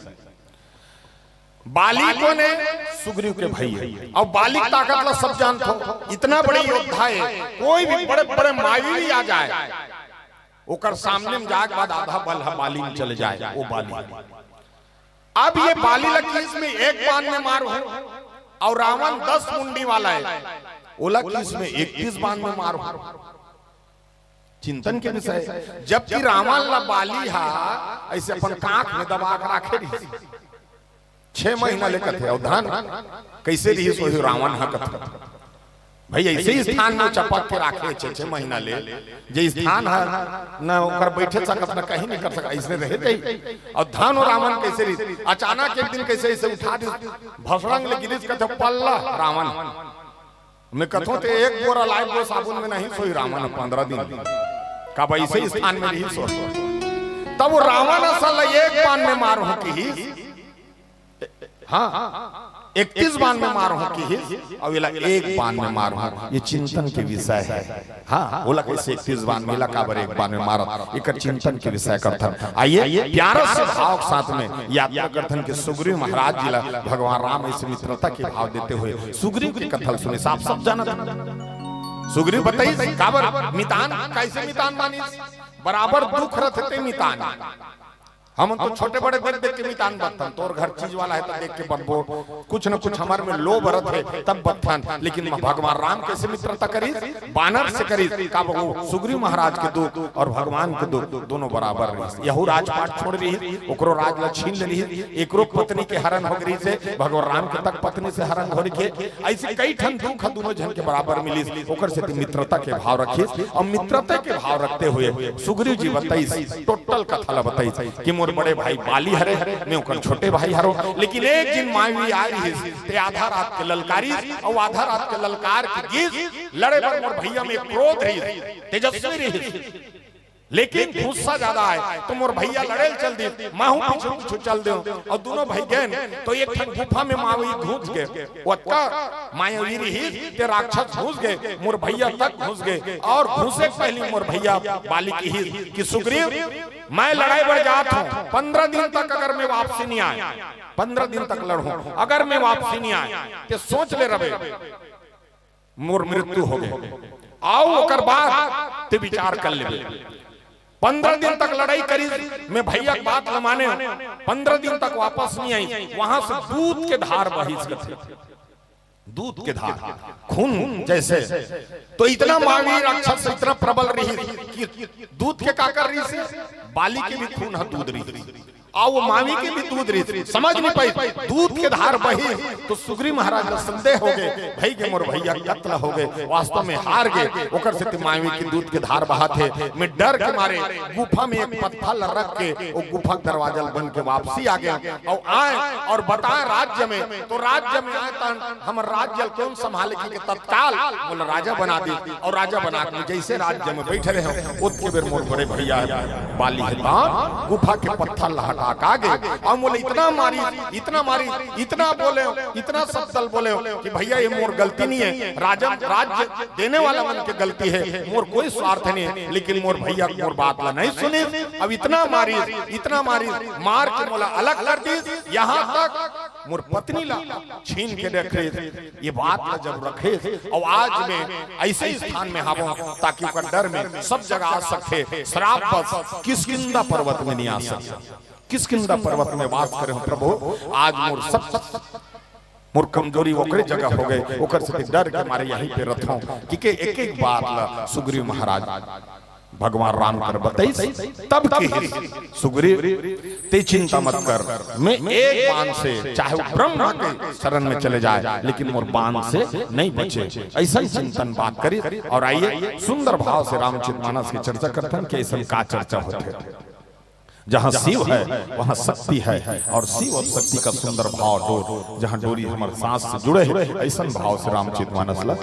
बालि कोन हे? सुग्रीव के भाई हे। अउ बालि के ताकत ला सब जानथो, इतना बड़े योद्धा हे, कोई भी बड़े बड़े महावीर आ जाय, ओकर सामने में जाय के बाद आधा बल ह बालि में चले जाय, वो बालि। अब ये बालि ल किस में एक बान में मारहूं, अउ रावण दस मुंडी वाला हे, ओला किस में इकतीस बान में मारहूं। चिंतन के विषय, जबकि रावण ल बालि ह अइसे अपन कांख में दबा के राखे रिहिस, छह महीना ले कथे, अउ धन कइसे रिहिस वही रावण ह कथे। भाई, अइसे ही स्थान में चपक के राखे छह, छह महीना ले, जे स्थान ह न ओकर बइठे सकत, न कहीं नहीं कर सकत, अइसने रहे दे। अउ धन अउ रावण कइसे रिहिस, अचानक एक दिन कइसे अइसे उठा दिस, भसड़ंग ले गिरिस, कथे पल्ला रावण। मैं कथों ते एक बोरा लाइफबॉय साबुन में नहीं सोई रावण पंद्रह दिन, काबर अइसे स्थान में रिहिस। तब वो रावण असन ल एक बान में मारहूं किहिस, हां, इकतीस बान में मारहूं किहिस, अउ एला एक बान में मारहूं। ये चिंतन के विषय हे। हां, ओला कइसे इकतीस बान में, एला काबर एक बान में मारत, एकर चिंतन के विषय करथन। आइए, प्यारा से भाव के साथ में यात्रा करथन कि सुग्रीव महाराज जी ला भगवान राम अइसे मित्रता के भाव देते हुए सुग्रीव के कथा ल सुने, साफ साफ जानत। सुग्रीव बताइस, काबर मितान, कइसे मितान मानिस? बराबर दुख रथे ते मितान। हमन तो छोटे बड़े देख देख के मितान बंधथन, तोर घर चीज वाला हे त देख के बंधबो, कुछ न कुछ हमर में लोभ रथे तब बंधथन। लेकिन भगवान राम कइसे मित्रता करिस? बानर से करिस। काबर वो सुग्रीव महाराज के दुख अउ भगवान के दुख दोनों बराबर रिहिस। यहू राजपाट छोड़ रिहिस, ओकरो राज ल छीन ले रिहिस, एकरो पत्नी के हरण हो गे रिहिस हे, भगवान राम के तक पत्नी से हरण हो रिहिस हे। अइसे कई ठन दुख ह दूनों झन के बराबर मिलिस, ओकर सेती मित्रता के भाव रखिस। अउ मित्रता के भाव रखते हुए सुग्रीव जी बताइस, टोटल कथा ला बताइस कि मोर बड़े भाई बाली हरे, मैं ओकर छोटे भाई हरों, लेकिन एक दिन मायावी आय रिहिस, ते आधा रात के ललकारिस, अउ आधा रात के ललकार के गिस, लड़े बर मोर भैया में क्रोध रिहिस, तेजस्वी रिहिस। लेकिन गुस्सा ज्यादा आय, तो मोर भैया लड़े ल चल दिस, महूं पीछू पीछू चल देंव। अउ दूनों भाई गेन, तो एक ठन गुफा में मावी घुस गे। ओतका मायावी रिहिस, ते राक्षस घुस गे, मोर भैया तक घुस गे। अउ घुसे के पहिली मोर भैया बाली किहिस कि सुग्रीव, मैं लड़ाई बर जात हंव, पंद्रह दिन तक अगर मैं वापसी नइ आंव, पंद्रह दिन तक लड़हूं, अगर मैं वापसी नइ आंव, ते सोच ले रबे, मोर मृत्यु होगे। अउ ओकर बाद ते विचार कर लेबे। पंद्रह दिन तक लड़ाई करिस, मैं भैया के बात ल मानेंव, पंद्रह दिन तक वापस नइ आइस, वहां से दूध के धार बहिस कथे। दूध के धार, खून जैसे। तो इतना मावी राक्षस इतना प्रबल रिहिस कि दूध के का कर रिहिस, बाली के भी खून ह दूध रिहिस। अउ वो मावी के भी दूध रिहिस, समझ नइ पाइस, दूध के धार बहिस। तो सुग्रीव महाराज ल संदेह होगे, भई गे मोर भैया कत्ल होगे, वास्तव में हार गे, ओकर सेती मावी के दूध के धार बहत हे। मैं डर के मारे गुफा में एक पत्थर ल रख के वो गुफा के दरवाजा ल बंद के वापसी आ गेंव। अउ आंय अउ बताएंव राज्य में, तो राज्य में आंय त हमर राज्य ल कोन संभाले कि तत्काल मोला राजा बना दिस। अउ राजा बना के जैसे राज्य में बइठे रहेंव, ओतके बेर मोर बड़े भैया बाली ह गुफा के पत्थर ल हटा के आ गे। अउ मोला इतना मारिस, इतना मारिस, इतना बोलेंव, इतना शब्द ल बोलेंव कि भैया ये मोर गलती नइ हे, राजा, राज्य देने वाला मन के गलती हे, मोर कोई स्वार्थ नइ हे, लेकिन मोर भैया मोर बात ल नइ सुनिस। अउ इतना मारिस, इतना मारिस, मार के मोला अलग कर दिस, यहां तक मोर पत्नी ल छीन के रख रिहिस। ये बात ल जब रखिस, अउ आज मैं अइसे स्थान में हावंव, ताकि ओकर डर में सब जगह आ सकथे, श्राप बस किष्किंधा पर्वत में नइ आ सकय। किष्किंधा पर्वत में वास करेंव प्रभु, आज मोर सब, मोर कमजोरी ओकरे जगह होगे, ओकर सेती डर के मारे यहीं पे रथंव। कि के एक एक बात ल सुग्रीव महाराज भगवान राम कर बताइस, तब किहिस, सुग्रीव, ते चिंता मत कर, मैं एक बाण से, चाहे वो ब्रह्मा के शरण में चले जाय, लेकिन मोर बाण से नइ बचे। अइसन चिंतन बात करिस। अउ आइए, सुंदर भाव से रामचरित मानस के चर्चा करथन कि अइसन का चर्चा होथे। जहां शिव हे, वहां शक्ति हे, अउ शिव अउ शक्ति का सुंदर भाव डोर, जहां डोरी हमर सांस से जुड़े हे, अइसन भाव से रामचरित मानस ल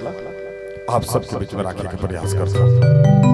आप सबके बीच में राखे के प्रयास करथंव।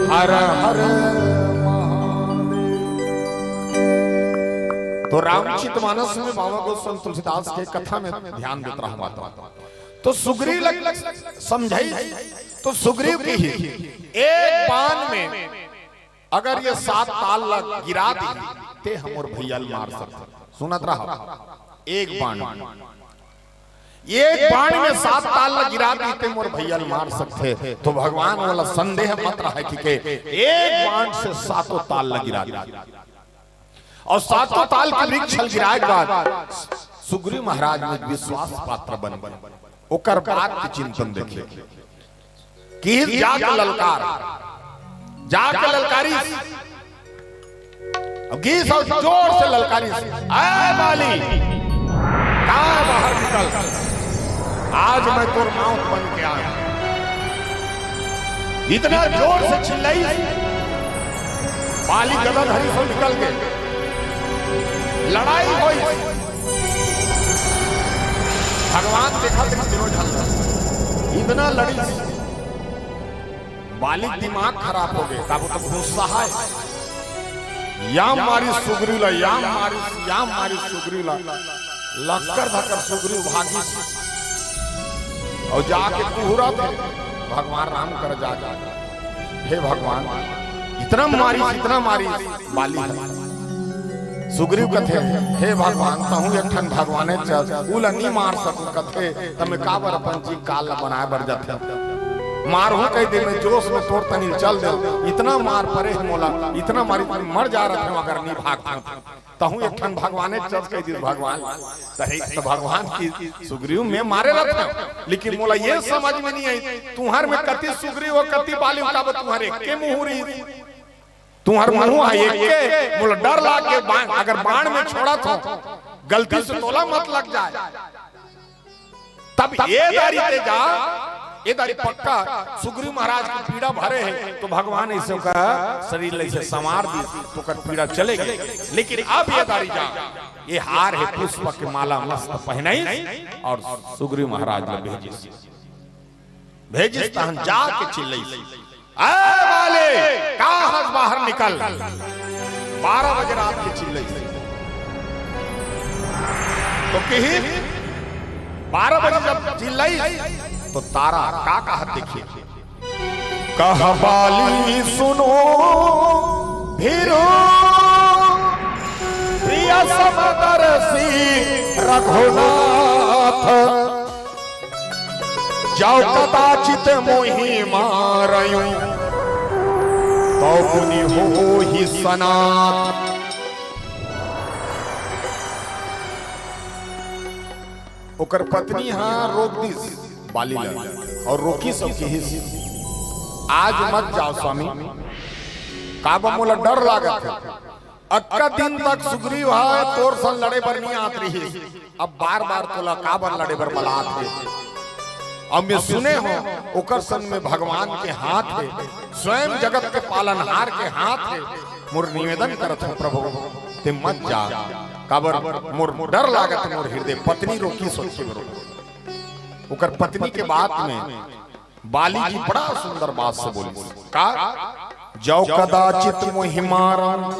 हर हर महादेव। तो रामचरित मानस में बाबा गोस्वामी तुलसीदास के कथा में ध्यान देत रहा बात। तो सुग्रीव लग समझाई, तो सुग्रीव की ही एक बाण में अगर ये सात ताल ला गिरा दी, ते हमर भैया ल मार सकते। सुनत रहा, एक बाण, एक बाण में सात ताल ला गिरा दी, ते मोर भैया ल मार सकते। तो भगवान वाला संदेह मत रहे कि के एक बाण से सातों ताल ला गिरा दी। और सातों ताल के वृक्ष ल गिराए के बाद सुग्रीव महाराज में विश्वास पात्र बन गए। ओकर बाद के चिंतन देखिए। किहिस जाके ललकार, जाके ललकारिस। अब गीस और जोर से ललकारिस, "ए बाली, का बाहर निकल, आज मैं तोर मौत बन के आया।" इतना जोर से चिल्लाइस, बाली गदा धरिस निकल के लड़ाई होइस। भगवान देखा तेरे तीनों झगड़ा, इतना लड़िस। बाली दिमाग खराब हो गए, तब तो गुस्सा है। या मारी सुग्रीव ला, या मारी, या मारी सुग्रीव ला। लक्कर धक्कर सुग्रीव भागिस। और जाके कुहरा थे भगवान राम कर जाके, "हे भगवान, इतना मारिस, इतना मारिस बाली।" सुग्रीव कथे, "हे भगवान, तहूँ एक ठन भगवाने चल, उला नी मार सकूं।" कथे, "त मैं काबर अपन जी काल ला बनाए बर जाथे? मारहूं कह दे, मैं जोश में तोर तनी चल दे, इतना मार परे हे मोला, इतना मारी मर जा रहे हो अगर नी भाग तहूँ एक ठन भगवाने चल कह दे भगवान।" त हे, त भगवान की सुग्रीव में मारे रहते हो, लेकिन मोला ये समझ में नहीं आई, तुम्हार में कति सुग्रीव हो, कति बाली हो, काबर तुम्हार एक के मुहूरी तुंहर मुंह ह एक के, मोला डर लाग के बाण, अगर बाण में छोड़त हो, गलती से तोला मत लग जाए। तब ए दारी ते जा, ए दारी पक्का सुग्रीव महाराज की पीड़ा भरे हे, तो भगवान ऐसे का शरीर ले से संवार दी, तो कर पीड़ा चले गई। लेकिन अब ए दारी जा, ए हार हे पुष्प के माला मस्त पहनाई और सुग्रीव महाराज ला भेजिस, भेजिस तहन जाके चिल्लई, "ए बाली, का हस बाहर निकल।" बारह बजे रात के चिल्लई। तो किही बारह बजे जब चिल्लई, तो तारा का कहत देखिए, "कह बाली सुनो भीरु, प्रिय समदर्शी रघुनाथ।" "जौ कदाचित मोहि मारयु, तौ पुनि होहि सनाथ।" ओकर पत्नी हा रोक दिस बाली ला और रोकिस अउ किहिस, "आज मत जाव स्वामी, काबर मोला डर लागत हे।" अतका दिन तक सुग्रीव ह तोर संग लड़े बर नइ आत रिहिस, अब बार-बार तोला काबर लड़े बर बलात हे? अब मैं सुने हों, ओकर संग में भगवान के हाथ हे, स्वयं जगत के पालनहार के हाथ हे। मोर निवेदन करत हों प्रभु, ते मत जा, काबर मोर डर लागत हे, मोर हृदय पत्नी रोकिस ओतके बरोबर। ओकर पत्नी के बात में बाली जी बड़ा सुंदर बात से बोलिस, का? "जौ कदाचित मोहि मारंव,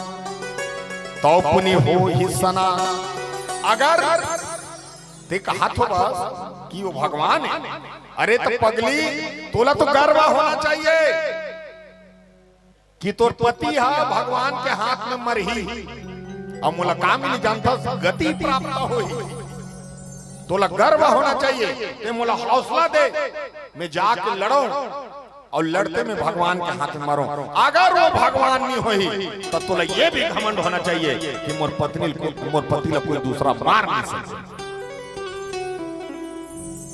तौ पुनि होहि सनाथ।" अगर ते कहत हो बस कि वो भगवान हे, अरे तो पगली, तोला तो गर्व होना चाहिए कि तोर पति हा भगवान के हाथ में मरही, अउ मोला का मिली जानथस, गति प्राप्त होही। तोला गर्व होना चाहिए, ते मोला हौसला दे, मैं जाके लड़ों अउ लड़ते में भगवान के हाथ में मरों। अगर वो भगवान नइ होही, त तोला ये भी घमंड होना चाहिए कि मोर पत्नी ल को-, मोर पति ला कोई दूसरा मार नइ सके।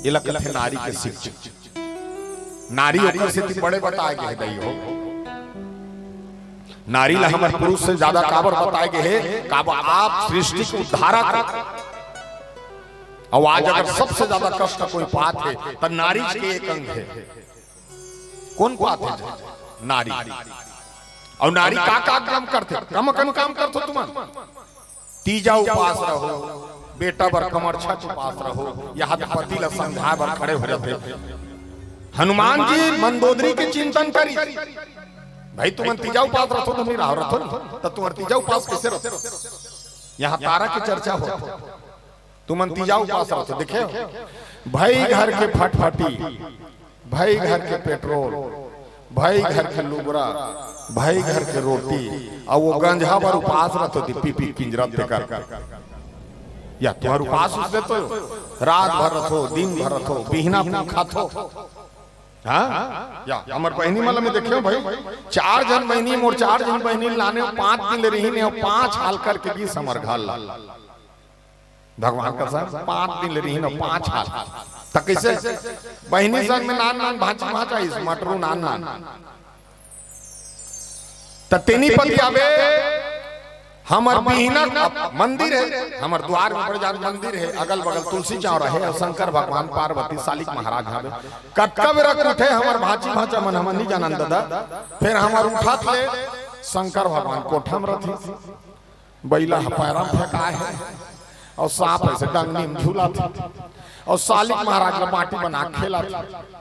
एला कथे नारी के शिक्षा। नारी ओकर सेती बड़े बताए गे हे, दई हो। नारी ला हमर पुरुष से ज्यादा काबर बताए गे हे? काबर आप सृष्टि के उद्धारक हो। अउ आज अगर सबसे ज्यादा कष्ट कोई पात हे, त नारी के एक अंग हे। कोन पात हे? नारी। अउ नारी का, का काम करथे? कम, कम काम करथो तुमन। तीजा उपास रहो, बेटा बर कमरछठ उपास रहो, या त पति ला समझाए बर खड़े हो जाथे। हनुमान जी मंदोदरी के चिंतन करिस। भाई, तुमन तीजा उपास रथो, तुमन राव रथो, त तुमन तीजा उपास कइसे रथो? यहाँ तारा के चर्चा हो। तुमन तीजा उपास रथो, देखे हो? भाई घर के फटफटी, भाई घर के पेट्रोल, भाई घर के लुगरा, भाई घर के रोटी, अउ वो गंजहा बर उपास रथो, दी पी पी किंजरत तेकर। या तुहर उपास उसने तो रात भर रथो, दिन भर रथो, बिहना खाथो। हाँ? या हमर बहिनी मन ल मैं देखे हो भाई, चार झन बहिनी, मोर चार झन बहिनी लाने, पांच दिन ले रहिन हे, पांच हाल करके गिस हमर घर ला। भगवान कसम, पांच दिन ले रहिन हे, पांच हाल। त कइसे? बहिनी संग में नान नान भांची भांचा इस मटरू नान नान। त तेनी पति आबे, हमर बिहना, अब मंदिर हे, हमर दुवार में बड़े जान मंदिर हे, अगल बगल तुलसी चौरा हे, अउ शंकर भगवान, पार्वती, सालिक महाराज हवे। कतका बेरा के उठे हमर भांची भांचा मन, हमन नइ जानन ददा। फेर हमर उठत ले शंकर भगवान कोठा में रथी, बइला ह पैरा में फेंकाय हे, अउ सांप अइसे डंगनी में झूलत हे, अउ सालिक महाराज ल बाटी बना के खेलत हे।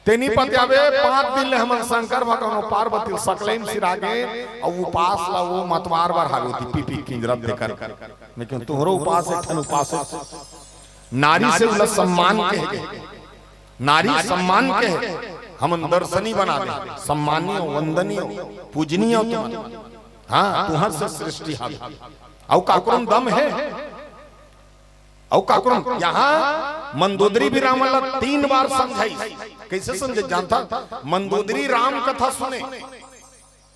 तेनी पति आबे, पांच दिन ले हमन शंकर भगवान अउ पार्वती ल सकलई म सिरागे, अउ उपास ला वो मतवार बर हावे, ओती पी पी किंजरत तेकर। लेकिन तुहरो उपास एक ठन उपास हे। नारी से उला सम्मान कहे गे। नारी सम्मान कहे। हमन दर्शनी बना दे। सम्मानीय, वंदनीय, पूजनीय तुमन। हाँ, तुहर से सृष्टि हावे। अउ काकरो म दम हे? अउ काकरो म, यहाँ मंदोदरी भी रावण ला तीन बार समझाइस। कइसे समझे जानथा? मंदोदरी राम कथा सुने।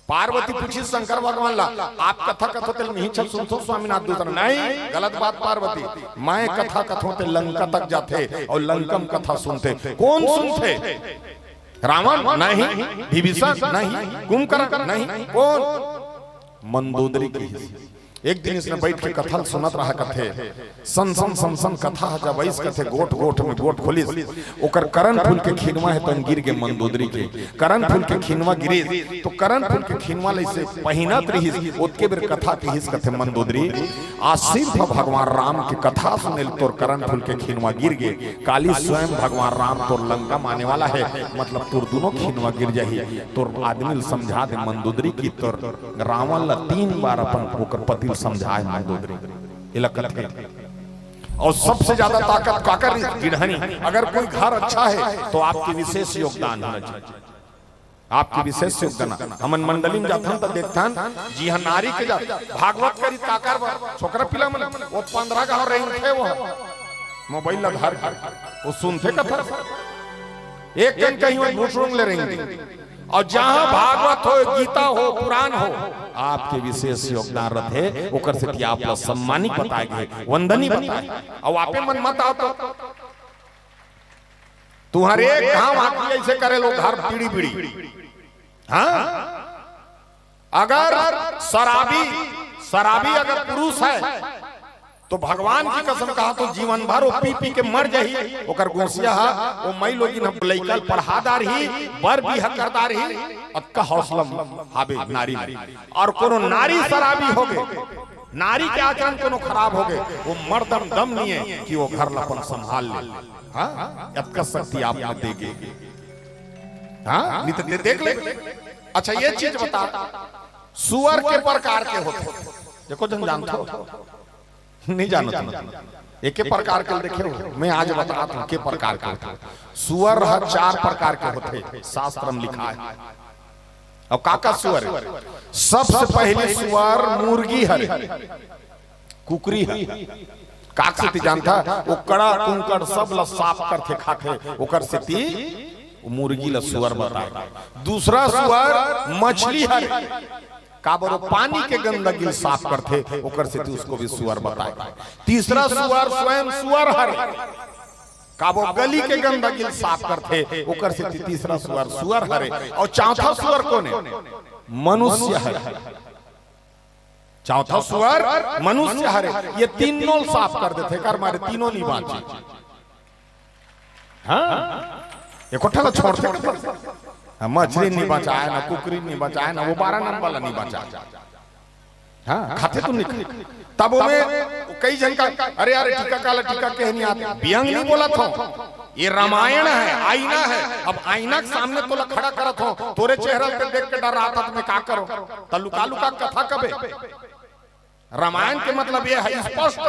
पार्वती पूछिस शंकर भगवान ला, "आप कथा कथो तेला मिही छल सुनथो स्वामीनाथ?" दूसरा, "नहीं, गलत बात पार्वती, मैं कथा कथों ते लंका तक जाथे अउ लंका म कथा सुनथे।" "कोन सुनथे?" "रावण?" "नहीं।" "विभीषण?" "नहीं।" "कुंभकर्ण?" "नहीं।" "कोन?" मंदोदरी कहिस। एक दिन इसने बइठ के कथा ल सुनत रहा कथे, सन सन सन सन कथा ह जब अइस कथे, गोठ गोठ में गोठ खोलिस, ओकर करन फूल के खिनवा हे तउन गिर गे मंदोदरी के। करन फूल के खिनवा गिरिस, तो करन फूल के खिनवा ल अइसे पहिनत रिहिस, ओतके बेर कथा कहिस कथे मंदोदरी, "आज सिर्फ भगवान राम के कथा सुने ल तोर करन फूल के खिनवा गिर गे, काली स्वयं भगवान राम तोर लंका म आने वाला हे, मतलब तोर दूनों खिनवा गिर जाही, तोर आदमी ल समझा दे मंदोदरी की तोर रावण ला तीन बार अपन ओकर पति ल समझाए मंदोदरी।" एला कथे। अउ सबसे ज्यादा ताकत काकर? गिरहनी। अगर कोई घर अच्छा हे तो आपके विशेष योगदान होना चाहिए। आपके विशेष योगदान। हमन मंडली म जाथन त देखथन, जिहां नारी के जात, भागवत करी काकर बर, छोकरा पिला मन, वो पंद्रह घांव रेंगथे वो, मोबाइल ला धर के, वो सुनथे कथा। एक कन कहीं वो भुसुड़ुंग ले रेंगथे। अउ जहां भागवत हो, गीता हो, पुराण हो, आपके विशेष योगदान रथे, ओकर सेती आप ला सम्मानी बताय गे, वंदनी बताय। अउ आपे मन मत आओ तो। तुहर एक घांव आंखी अइसे करे लो घर पीड़ी पीड़ी। हाँ? अगर शराबी, शराबी अगर पुरुष हे, तो भगवान की कसम कहा तो जीवन भर वो पी पी के मर जाही। ओकर गोसिया हा, वो मई लोगिन हम लइका ल पढ़ा डारही, बर बिहा कर डारही, अतका हौसला हाबे नारी में। अउ कोनो नारी शराबी होगे, नारी के आचरण कोनो खराब होगे, वो मर्दन दम नइ हे कि वो घर ला अपन संभाल ले। हाँ, अतका शक्ति आप में देगे। हाँ, नइ त दे-, देख ले। अच्छा, ये चीज बता, सुअर के प्रकार के होथे? एको झन जानथो? नइ जानो तुम। एके प्रकार के देखे हो? मैं आज बतात हूं, के प्रकार के होथे। सुअर ह चार प्रकार के होथे, शास्त्र म लिखाय हे। अउ का का सुअर हे? सबसे पहिली सुअर मुर्गी हरे, कुकरी हरे। काक सेती जानथा? वो कड़ा कुंकड़ सब ल साफ करथे, खाथे, ओकर सेती वो मुर्गी ल सुअर बताय। दूसरा सुअर मछली हरे, काबर वो पानी के गंदगी ल साफ करथे, ओकर सेती उसको भी सुअर बताय। तीसरा सुअर स्वयं सुअर हरे, काबर वो गली के गंदगी ल साफ करथे, ओकर सेती तीसरा सुअर सुअर हरे। अउ चौथा सुअर कोन हे? मनुष्य हरे। चौथा सुअर मनुष्य हरे। ये तीनों ल साफ कर देथे, एकर मारे तीनों नइ बांचे। हाँ, एको ठा ला छोड़थे। हाँ, मछली नइ बचाय, ना कुकरी नइ बचाय, ना वो बारह नंबर ला नइ बचाय। हाँ, खाथे तो नइ खाय। तब ओमे कई झन का, "अरे यार, टीका काला टीका कहे नइ आत?" व्यंग नइ बोलत हों, ये रामायण है, आईना है। अब आईना के सामने तोला खड़ा करत हो, तोरे चेहरा पे देख के डर्रात हस, त मैं का करों? त लुका लुका कथा कबे? रामायण के मतलब ये है स्पष्ट।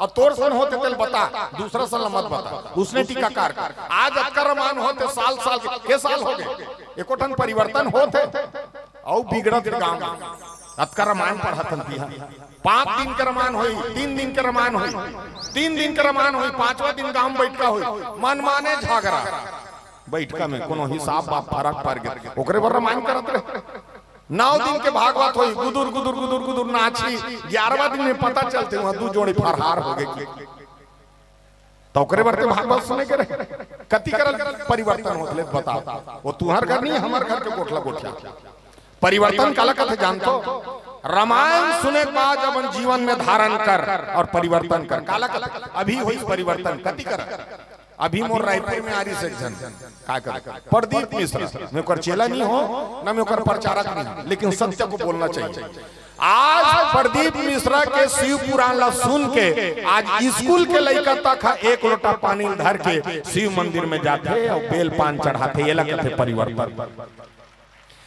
अब तोर सन होथे तेला बता, दूसरा सन ला मत बता। उसने टीकाकार का आज अतका रामायण होथे, साल साल के, के साल हो गए, एको ठन परिवर्तन होथे? अउ बिगड़त हे गांव में। अतका रामायण पढ़त हन तिहा। पांच दिन के रामायण होई, तीन दिन के रामायण होई, तीन दिन के रामायण होई, पांचवा दिन गांव में बइठका होई, मनमाने झगरा। बइठका में कोनो हिसाब बात फरक पड़ गे, ओकरे बर रामायण करत रहे। नौ दिन के भागवत होई, गुदुर गुदुर गुदुर गुदुर नाची, ग्यारहवां दिन में पता चलथे उहां दू जोड़ी फरहार हो गे कि। त ओकरे बर ते भागवत सुने के रहे। कति करल परिवर्तन होत ले बता। वो तुंहर घर नहीं, हमर घर के गोठला गोठिया। परिवर्तन काला कथे जानथो? रामायण सुने के बाद अपन जीवन में धारण कर अउ परिवर्तन कर। काला कथे? अभी होई परिवर्तन। कति करल? अभी मोर रायपुर में आ रहिस एक झन, का कर, प्रदीप मिश्रा। मैं ओकर चेला नहीं हों, ना मैं ओकर प्रचारक नहीं हों, लेकिन सत्य को बोलना चाहिए। आज प्रदीप मिश्रा के शिव पुराण ला सुन के आज स्कूल के लइका तक ह एक लोटा पानी धर के शिव मंदिर में जाथे अउ बेल पान चढ़ाथे, एला कथे परिवर्तन।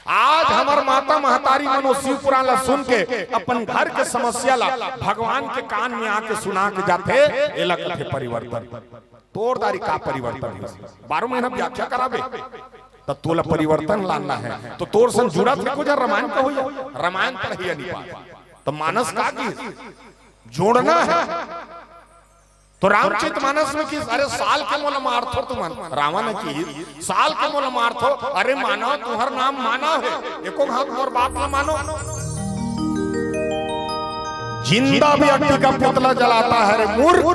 आज हमर माता महतारी मन ओ शिव पुराण ला सुन के अपन घर के समस्या ला भगवान के कान में आके सुना के जाथे, एला कथे परिवर्तन। तोर दारी का परिवर्तन हे? बारह महीना व्याख्या कराबे, त तोला परिवर्तन लाना हे। त तोर सन जुड़त हे कुछ रामायण का होइया, रामायण पढ़इया नहीं पा। त मानस का की जोड़ना हे। त रामचरित मानस में किहिस, अरे साल के मोला मारथो तुमन, रावण ह किहिस, साल के मोला मारथो, अरे मानव तुंहर नाम मानव हे, एको घात मोर बात ला मानो। जिंदा व्यक्ति का पुतला जलाता है रे मूर्ख,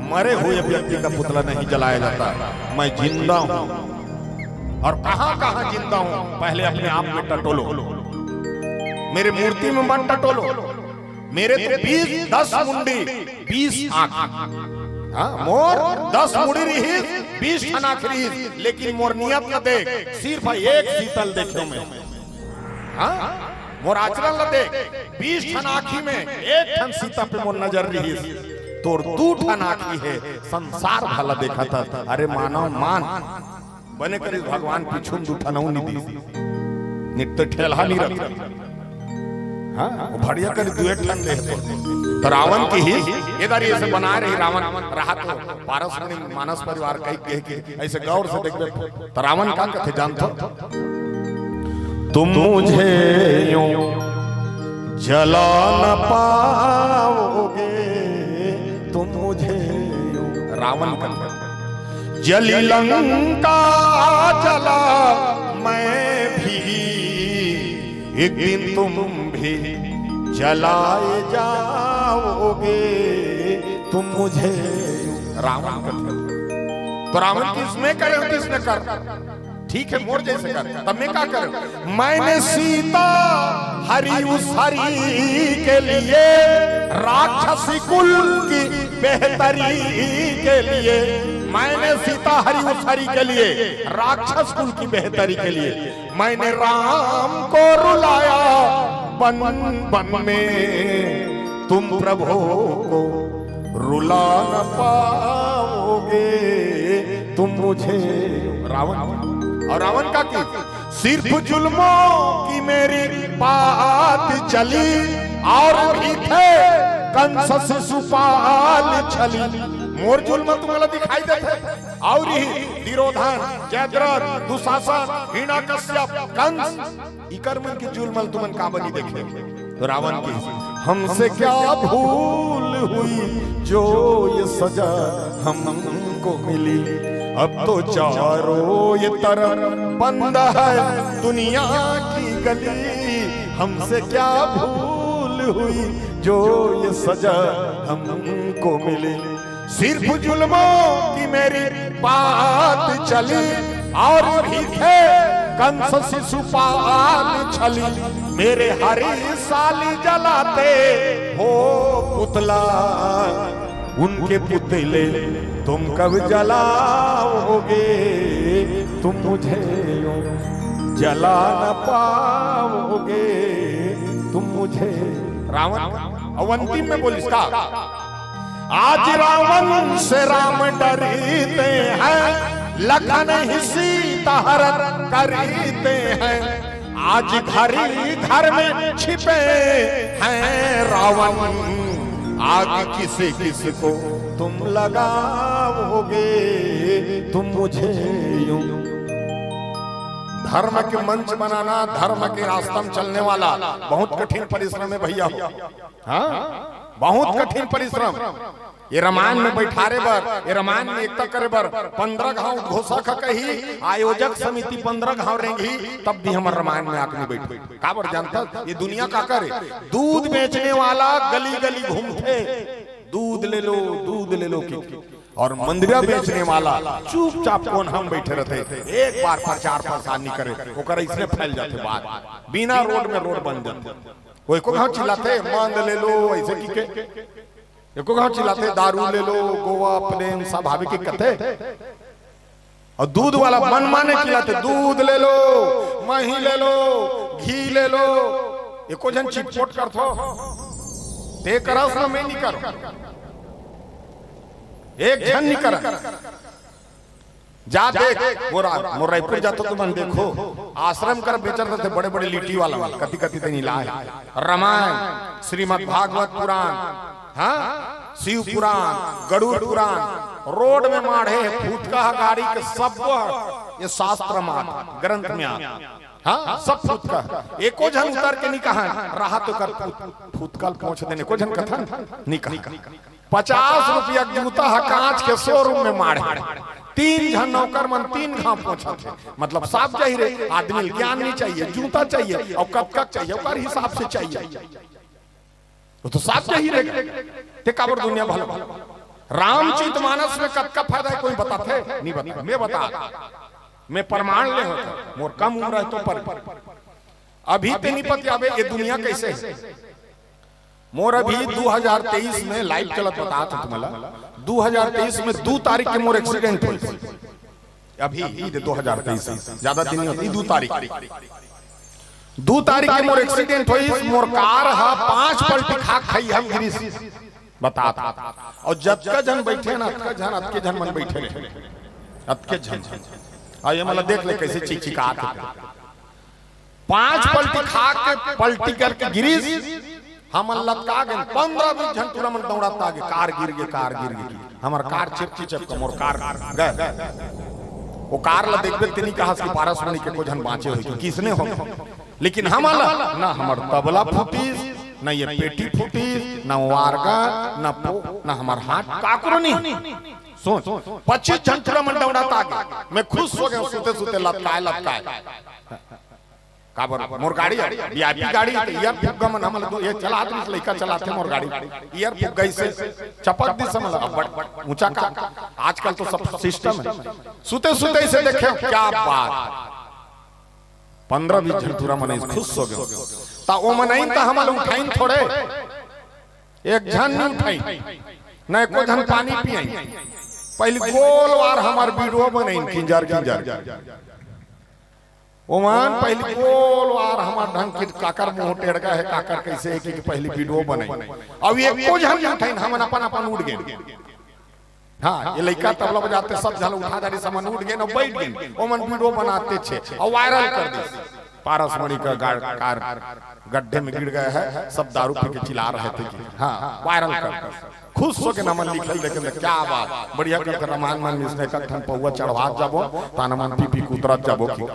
मरे हुए व्यक्ति का पुतला नहीं जलाया जाता। मैं जिंदा हूं, और कहां कहां जिंदा हूं, पहले अपने आप में टटोलो। मेरे मूर्ति में मत टटोलो। मेरे तो बीस, दस मुंडी, बीस आंख। हां, मोर दस मुड़ी रहिस, बीस ठन आंख रहिस, लेकिन मोर नियत ला देख, सिर्फ एक सीता ल देखेंव मैं। हां, मोर आचरण ला देख, बीस ठन आंखी में एक ठन सीता पे मोर नजर रहिस, तोर दू ठन आंखी हे, संसार भर ला देखत हस। अरे मानव मान, बने करिस भगवान पीछू म दू ठन अउ नइ दिस। नित्य ठेलहा नइ रख। हां, वो भड़िया करिस दुए ठन दे तो। त रावण किहिस, ए दारी अइसे बनाए रही रावण, रहा तो पारस मुनि मानस परिवार कहि के कि अइसे गौर से देखबे, त रावण का कथे जानथो? तुम मुझे यूं जला न पाओगे, तुम मुझे यूं, रावण कथे, जली लंका जला मैं भी, एक दिन तुम भी जलाए जाओगे, तुम मुझे यूं। रावण कथे। त रावण किहिस, मैं करे हूं, किसने कर? ठीक है, मोर जइसे कर, त मैं का करूं? मैंने सीता हरी उस हरी के लिए, राक्षसी कुल की बेहतरी के लिए, मैंने सीता हरी उस हरी के लिए, राक्षस कुल की बेहतरी के लिए मैंने राम को रुलाया बन बन में, तुम प्रभु को रुला न पाओगे तुम मुझे। रावण, अउ रावण का की, सिर्फ जुल्मों की मेरी बात चली, और भी थे कंस शिशुपाल छली। मोर जुल्म तुम्हारा दिखाई देथे, अउ ही दुर्योधन, जयद्रथ, दुशासन, हिरण्यकश्यप, कंस, इकर मन के जुल्म ल तुमन काबर नइ देखे? त रावण के, हमसे क्या भूल हुई जो ये सजा हमको मिली, अब तो चारों ये तरफ बंद है दुनिया की गली, हमसे क्या भूल हुई जो ये सजा हमको मिली। सिर्फ जुल्मों की मेरी बात चली, और भी थे कंस शिशुपाल छली। मेरे हरी साली जलाते हो पुतला, उनके पुतले तुम कब जलाओगे? तुम मुझे यूं जला न पाओगे, तुम मुझे। रावण, अउ अंतिम में बोलिस का, आज रावण से राम डरते हैं, लखन ही सीता हरण करते हैं। आज घरी घर में छिपे हैं रावण, आग किसे किसको तुम लगाओगे, तुम मुझे यूं। धर्म के मंच बनाना, धर्म के रास्ता में चलने वाला बहुत कठिन परिश्रम है भैया। हाँ, बहुत कठिन परिश्रम। ये रामायण में बैठारे बर, ये रामायण में एकता करे बर पंद्रह घांव उद्घोषक ह कही, आयोजक समिति पंद्रह घांव रेंगही, तब भी हमर रामायण में आके नहीं बैठे। काबर जानता, ये दुनिया का करे, दूध बेचने वाला गली गली घूमथे, दूध ले लो, दूध ले लो की, और मंदिरा बेचने वाला चुपचाप कोन हम बैठे रहते। एक बार प्रचार प्रसार नहीं करे, ओकर इसने फैल जाते बात, बिना रोड में रोड बन जाते। वो एको घांव चिल्लाथे, मंद ले लो, ऐसे की के। एको घांव चिल्लाथे, दारू ले लो, गोवा प्रेम स्वाभाविक ही कथे। और दूध वाला मनमाने चिल्लाथे, दूध ले लो, मही ले लो, घी ले लो। एको झन चिटपोट करथो, ते करस ना, मैं नहीं करो, एक झन नहीं कर। जा देख, मोर, मोर रायपुर जातो तो मन देखो, आश्रम कर बेचर थे बड़े बड़े लिट्टी वाला मन, कति कति दिन इलाज, रामायण, श्रीमद् भागवत पुराण, हाँ, शिव पुराण, गरुड़ पुराण, रोड में माढ़े हे, फुटका ह गाड़ी के सब ह, ये शास्त्र मात, ग्रंथ में आ, हाँ, सब फुटका ह। एको झन उतर के नहीं कहा, रहा तो कर फुट-, फुटका ल पहुंच देने, एको झन कथन नहीं कहा। पचास रुपया के जूता ह कांच के शोरूम में माढ़े। तीन झन नौकर मन तीन घांव पोंछत हे। मतलब साफ जाहिर हे, आदमी ल ज्ञान नहीं चाहिए, जूता चाहिए और कतका चाहिए, ओकर हिसाब से चाहिए। वो तो साफ जाहिर हे। ते काबर दुनिया भला? रामचरित मानस में कतका फायदा हे, कोई बताथे? नहीं बता, मैं बता, मैं प्रमाण ले होता, मोर कम उम्र हे तो पर अभी ते नहीं पतियाबे, ये दुनिया कैसे हे? मोर अभी दू हजार तेईस में लाइव चलत बतात हूं तुम्हाला, दू हजार तेईस में दू तारीख के मोर एक्सीडेंट होइस। अभी ईद दू हजार तेईस, ज्यादा दिन नहीं होती, दू तारीख, दू तारीख के मोर एक्सीडेंट होइस। मोर कार ह पांच पलटी खा खाई हम गिरिस, बतात। और जतका झन बैठे ना, अतका झन, अतके झन मन बैठे रहे, अतके झन। और ये मला देख ले कैसे चिकचिकात हे। पांच पलटी खा के पलटी करके गिरिस, हमन लतका गेन। पंद्रह बीस झन टूरा मन दौड़त आगे, कार गिर गे, कार गिर गे। हमर कार चेपकी चेपका, मोर कार गए। वो कार ला देखबे ते नहीं कहस कि पारस मणि के को झन बांचे होही, किसने हो। लेकिन हमन ला ना हमर तबला फूटिस, ना ये पेटी फूटिस, ना वारगा, ना पो, ना हमर हाथ, काकरो नहीं। सोच, पच्चीस झन टूरा मन दौड़त आगे, मैं खुश हो गया, सुते सुते लतकाए लतकाए। काबर मोर गाड़ी हे, वीआईपी गाड़ी हे, त ईयर फुग्गा मन हमला दो, ये चला आदमी से लइका चलाथे मोर गाड़ी, ईयर फुग्गा इसे चपक दिस हमला, अब बड़ ऊंचा का, आजकल तो सब सिस्टम हे। सुते सुते इसे देखे, क्या बात, पंद्रह बीस झन टूरा मन खुश हो गए। त ओ मन आइन त हमला उठाइन थोड़े, एक झन नहीं उठाइन, न एको झन पानी पियाइन। पहली गोलवार हमर वीडियो बनाइन, किंजर किंजर। ओमन पहली गोलवार हमर ढंग के काकर मुंह टेढ़का हे, काकर कैसे हे कि पहली वीडियो बनाइन। अब एको झन नहीं उठाइन, हमन अपन अपन उठ गेन। हाँ, ये लइका तबला बजाते सब झन उठा डारिस, हमन उठ गेन अउ बैठ गेन। ओमन वीडियो बनाते थे अउ वायरल कर दिस। पारस मणि का गा-, कार गड्ढे में गिर गया है, सब दारू पी के चिल्ला रहे थे कि, हाँ, वायरल कर दिस। खुश हो के नमन लिखल देखे, क्या बात, बढ़िया करके रामायण मन में इसने एक ठन पौवा चढ़वात जाबो, ताना मन पी पी के उतरत जाबो की।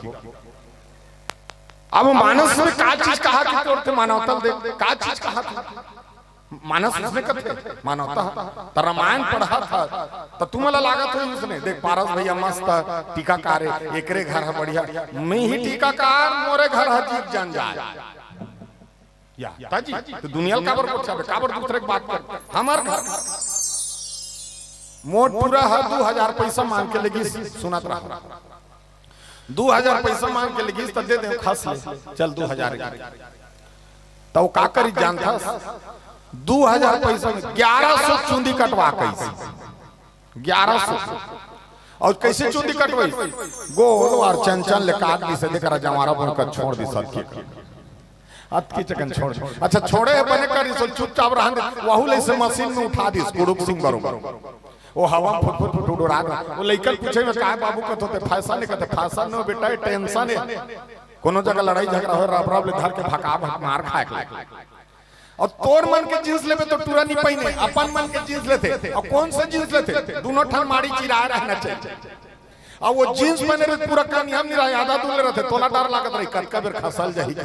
अब मानस में का चीज कहा कि तोर ते मानवता देख, का चीज कहा था? मानस इसने कथे, मानवता। त रामायण पढ़ा था, त तुम्हाला लागत हो इसने, देख पारस भैया मस्त टीकाकार हे, एकरे घर हे बढ़िया, मैं ही टीकाकार, मोरे घर हे जीत जंजाल। या, ताजी, त दुनिया ल काबर गोठियाबे, काबर दूसरे के बात कर, हमर घर। मोर टूरा हे दू हजार पैसा मांग के लेगिस, सुनत रहा। दू हजार पैसा मांग के लेगिस, त दे दे, खस ले, चल दू हजार के। त वो का करी जानथस? दू हजार पैसा में ग्यारह सौ चुंदी कटवा कइस। ग्यारह सौ। अउ कैसे चुंदी कटवाइस? गोलवार चंचल ले काट दिस, देख रहा जवारा बन कर छोड़ दिस सबके। अतकी चकन छोड़। अच्छा, छोड़े हे, बने करिस, चुपचाप रहन दे। वहू ले से मशीन में उठा दिस, कुड़ुक सिंह बरोबर। वो हवा में फुट, फुट, फुट उड़ा रहा। वो लइकन पूछे में, "काय बाबू कथो ते? फैशन हे?" कथे, "फैशन नो बेटा, ये टेंशन हे। कोनो जगह लड़ाई झगड़ा हो, रब रब ले धर के भका भक मार खाए के।" अउ तोर मन के जींस लेबे तो टूरा नहीं पहिने, अपन मन के जींस लेथे। अउ कौन से जींस लेथे? दोनों ठन माड़ी चिरा रहना चाहिए। अउ वो जींस पहने रहे, पूरा कनियाम नहीं रहे, आधा दूर ले रहथे, तोला डर लागत रही, कतका बेर खसल जाही।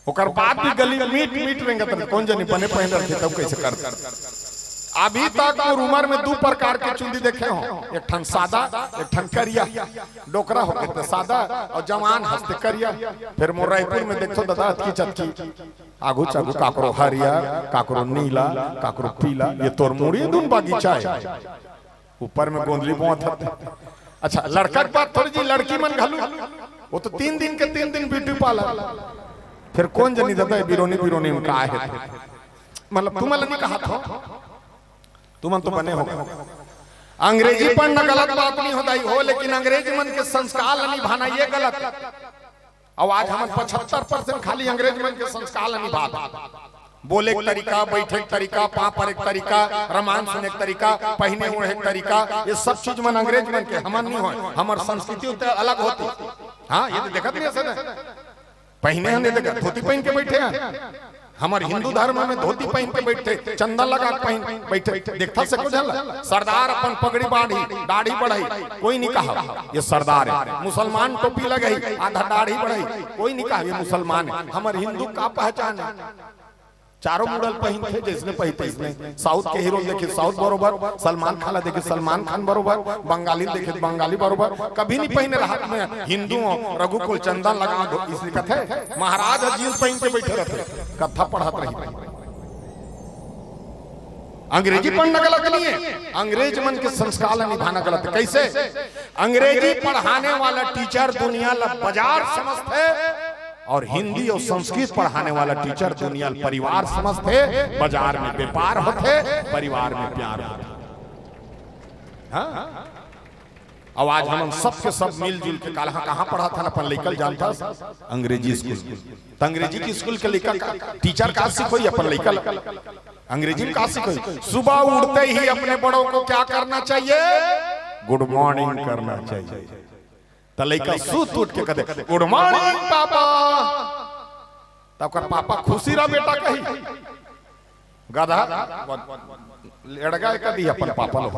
ओकर बाद भी गली मीट मीट रेंगत रहे, कौन जनी बने पहन रखे तब कैसे कर। अभी तक वो उमर में दू प्रकार के चुंदी देखे हो, एक ठन सादा, एक ठन करिया। डोकरा होके तो सादा अउ जवान हंसते करिया। फिर मोर रायपुर में देखो दादा, अतकी चतकी, आगू चागू काकरो हरिया, काकरो नीला, काकरो पीला। ये तोर मुड़ी धुन बागीचा हे, ऊपर में गोंदली बोआत हते। अच्छा, लड़का के बात थोड़ी जी, लड़की मन घलू, वो तो तीन दिन के तीन दिन ब्यूटी पार्लर। फिर कौन जनी दादा, ये बिरोनी बिरोनी में का हे? मतलब, तुमन ला नहीं कहा था, तुमन तो बने हो। अंग्रेजी पढ़ना गलत बात नहीं हो दाई हो, लेकिन अंग्रेज मन के संस्कार ला निभाना ये गलत। अउ आज हमन पचहत्तर परसेंट खाली अंग्रेज मन के संस्कार ला निभात। बोले के तरीका, बैठे के तरीका, पाँव परे के तरीका, रामायण सुने के तरीका, पहिने ओढ़े के तरीका, ये सब चीज मन अंग्रेज मन के, हमन नहीं होय। हमर संस्कृति तो अलग होती। हाँ, ये तो देखत नहीं ऐसे ना। पहिने हन, ये देख, धोती पहन के बैठे हैं। हमर हिंदू धर्म में धोती पहन के बैठे, चंदन लगा के पहन बैठे। देखता से कुछ हल? सरदार अपन पगड़ी बांधी, दाढ़ी बढ़ाई, कोई नहीं कहा ये सरदार हे। मुसलमान टोपी लगाई, आधा दाढ़ी बढ़ाई, कोई नहीं कहा ये मुसलमान हे। हमर हिंदू का पहचान हे? चारों मुड़ल पहिनथे, जैसने पहिनथे तैसने। साउथ के हीरो देखे साउथ बरोबर, सलमान खान ला देखे सलमान खान बरोबर, बंगाली देखे बंगाली बरोबर। कभी नहीं पहिने रहत में हिंदू हो, रघुकुल चंदन लगा दो, इसलिए कथे महाराज ह जींस पहन के बैठे रहते, कथा पढ़त रही। अंग्रेजी पढ़ना गलत नहीं है, अंग्रेज मन के संस्कार ला निभाना गलत है। कैसे? अंग्रेजी पढ़ाने वाला टीचर दुनिया ला बाजार समझथे अउ हिंदी अउ संस्कृत पढ़ाने वाला टीचर दुनिया ला परिवार समझथे। बाजार में व्यापार होथे, परिवार में प्यार होथे। हाँ, अउ आज हमन सब के सब मिलजुल के काल, हाँ, कहाँ पढ़ाथन अपन लइका ल जानथस? अंग्रेजी स्कूल। त अंग्रेजी के स्कूल के लइका का, टीचर का सिखोई अपन लइका ल? अंग्रेजी में का सिखोई? सुबह उठते ही अपने बड़ों को क्या करना चाहिए? गुड मॉर्निंग करना चाहिए। त लइका सुत उठ के कथे, "गुड मॉर्निंग पापा।" त ओकर पापा खुशी रह बेटा कही, गधा, लेड़गा कदी अपन पापा लो।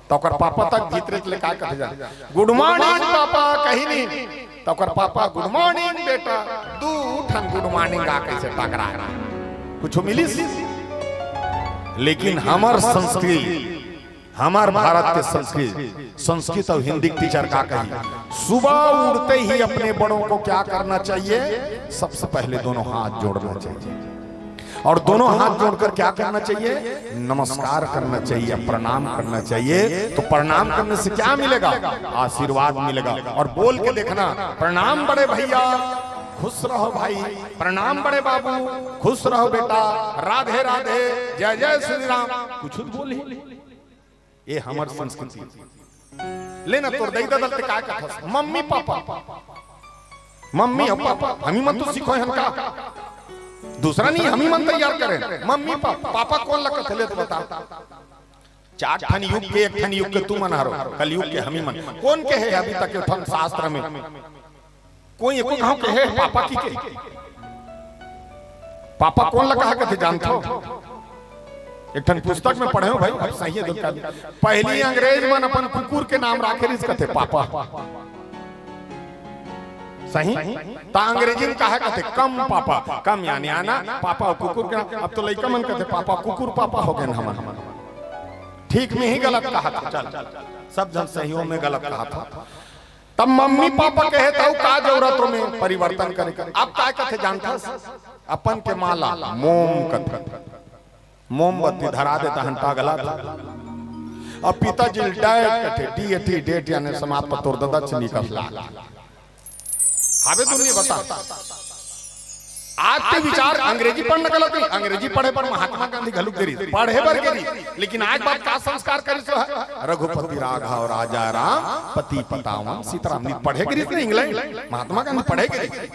त ओकर पापा तक भीतरे ले का कथे जाने, "गुड मॉर्निंग पापा," कही नहीं। त ओकर पापा, "गुड मॉर्निंग बेटा," दू ठन गुड मॉर्निंग आ कैसे टकरा, कुछ मिलिस? लेकिन हमर संस्कृति, हमर भारत के संस्कृति, संस्कृत अउ हिंदी के टीचर का कही, सुबह उठते ही अपने बड़ों को क्या करना चाहिए? सबसे पहले दोनों हाथ जोड़ना चाहिए। और दोनों हाथ जोड़कर क्या करना चाहिए? नमस्कार करना चाहिए, प्रणाम करना चाहिए। तो प्रणाम करने से क्या मिलेगा? आशीर्वाद मिलेगा। और बोल के देखना, "प्रणाम बड़े भैया, खुश रहो भाई, प्रणाम बड़े बाबू, खुश रहो बेटा, राधे राधे, जय जय श्री राम।" कुछ तो बोली। ये हमर संस्कृति। लेना तोर दई ददा ते काय कथस? Mummy papa. मम्मी अउ पापा, हमी मन तो सिखोय हन का? दूसरा नहीं, हमी मन तैयार करे। मम्मी पापा, पापा कोन ला कथे ले तो बता। चार ठन युग के, एक ठन युग के तुमन हरो, कलयुग के हमी मन। कोन के हे अभी तक एक ठन शास्त्र में? कोई एको घांव के हे पापा कहिके? पापा कोन ला कहा कथे जानथो? एक ठन पुस्तक में पढ़े हो भाई, अब सही हे दुनिया में। पहली अंग्रेज मन अपन कुकुर के नाम राखे रिहिस कथे पापा। सही? त अंग्रेजी में कहा कथे कम पापा, कम यानी आना, पापा अउ कुकुर के नाम। अब तो लइका मन कथे पापा, कुकुर पापा हो गए हमन। ठीक में ही गलत कहा था, चल, सब झन सही हो, मैं गलत कहा था। तब मम्मी पापा कहे त का जरूरत हो में परिवर्तन करे के? अब का कथे जानथस? अपन के माँ ला मोम कथे, मोमबत्ती धरा देता हन पागला था। अब पिताजी ल डायट कथे, डीएटी, डेट यानी समाप्त, तोर ददा से निकस ला। हावे दुनिया बता। आज के विचार अंग्रेजी पढ़ना गलत नहीं, अंग्रेजी पढ़े बर महात्मा गांधी घलुक गे रिहिस, पढ़े बर गे रिहिस, लेकिन आज बात का संस्कार करिस हो? रघुपति राघव राजा राम, पति पतावन सीताराम। नहीं पढ़े गे रिहिस ना इंग्लैंड, महात्मा गांधी पढ़े गे रिहिस।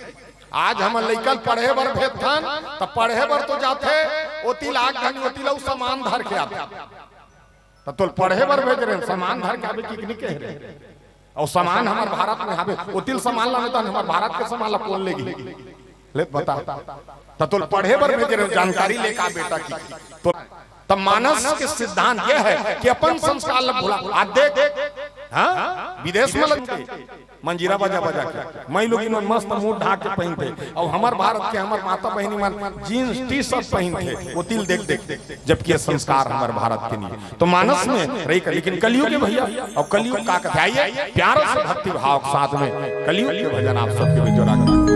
आज हमन लइका ल पढ़े बर भेजथन, त पढ़े बर तो जाथे, ओती ल आग घनी ओती ल अउ सामान धर के आथे। त तोल पढ़े बर भेज रहे, सामान धर के आबे कि नहीं कह रहे? अउ सामान हमर भारत में हावे, ओती ल सामान लाने त हमर भारत के सामान ला कोन लेगी? ले बता। त तोल पढ़े बर भेज रहे, जानकारी लेके आ बेटा की। तो त मानस के सिद्धांत यह है कि अपन संस्कार ला भुला, आज देख, हाँ, विदेश में लगते मंजीरा बजा बजा के, माईलोगिन मन मस्त मुंह ढाक के पहिनथे, अउ हमर भारत के हमर माता बहिनी मन जींस टी शर्ट पहिनथे, ओती ल देख देख, जबकि ये संस्कार हमर भारत के नहीं। तो मानस में रही कर, लेकिन कलयुग के भैया, अउ कलयुग का कथे, आइए प्यार से भक्ति भाव के साथ में कलयुग के भजन आप सबके बीच जोड़ा कर।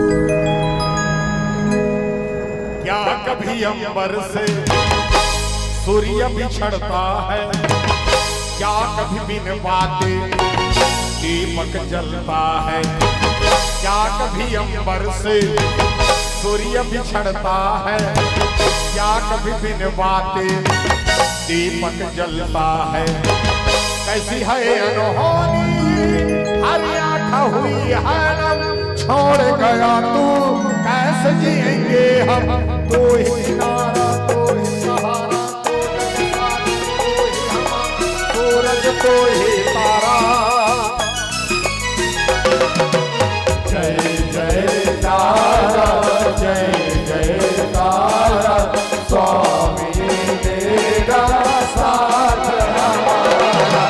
क्या कभी अंबर से सूर्य बिछड़ता है, क्या कभी बिन बाते दीपक जलता है, क्या कभी अंबर से सूर्य बिछड़ता है, क्या कभी बिन बाते दीपक जलता है। कैसी है अनहोनी, हर आँख हुई है नम, छोड़ गया तू, कैसे जिएंगे हम? तू ही किनारा, तू ही सहारा, तू ही साथ, तू ही हवा, सूरज, तू ही तारा। जय जय तारा, जय जय तारा, स्वामी तेरा साथ हमारा।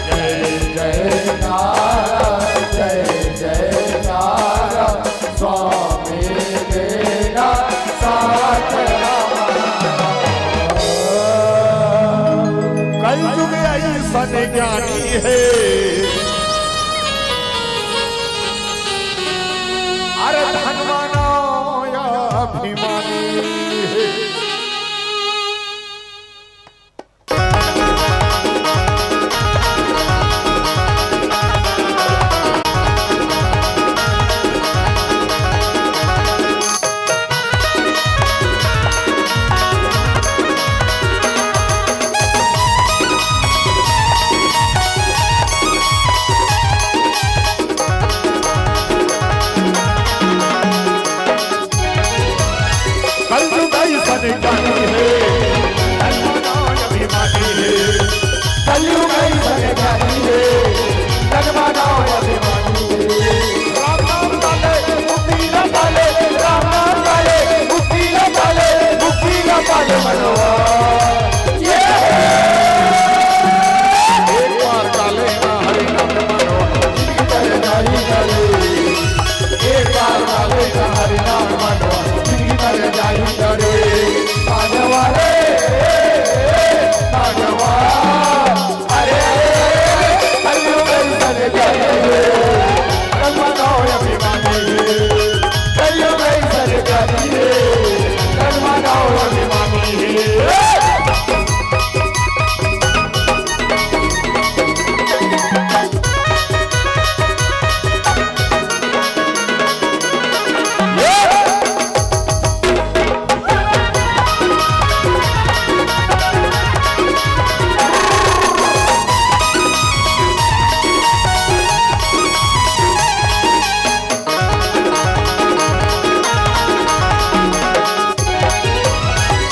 जय जय तारा, जय जय तारा, स्वामी तेरा साथ हमारा। कलयुग ऐसन ज्ञानी है, अरे धनवाना या अभिमानी है। कलयुग ऐसन ज्ञानी है, धनवाना अभिमानी है। कलयुग ऐसन ज्ञानी है, धनवाना अभिमानी है। राम नाम पाले, मुक्ति न पाले, राम नाम पाले, मुक्ति न पाले, मुक्ति न पाले मनवा। ये एक बार डाले ना हरि नाम मनवा, जिंदगी भर जाई करे। एक बार डाले ना हरि नाम मनवा, जिंदगी भर जाई करे। मानवा रे, मानवा। अरे, अरे, अरे, अरे, कलयुग ऐसन ज्ञानी है, धनवाना अभिमानी है। कलयुग ऐसन ज्ञानी है, धनवाना अभिमानी है।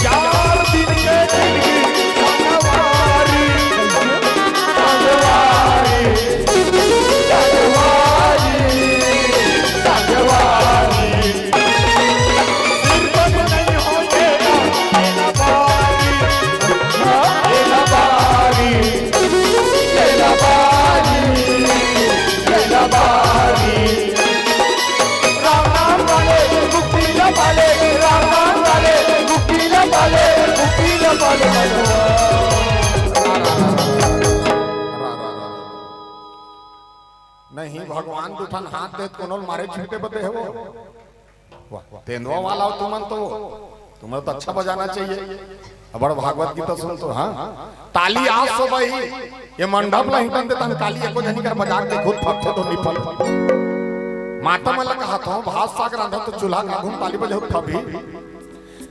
चार दिन के जिंदगी संगवारी, संगवारी, संगवारी, संगवारी। सिर पर नहीं हो तेरा, तेरा बारी, तेरा बारी, तेरा बारी, तेरा बारी। राम नाम वाले मुक्ति न पाले, राम नाम वाले मुक्ति न पाले, मुक्ति न पाले। नहीं, भगवान दू ठन हाथ दे, कोनो ल मारे छूटे बते हो। वाह, तेंदुआ वाला हो तुमन तो, तुम्हें तो अच्छा बजाना चाहिए। अब बड़ भागवत गीता सुन तो, हाँ, ताली आज सुबह ही ये मंडप ला हिंटन देता, ताली एको झनी कर बजा के देखो, थपथे तो निपल। माता मन ला कहत हूँ, भात साग रांधा तो चूल्हा का घूम ताली बजाओ थपही।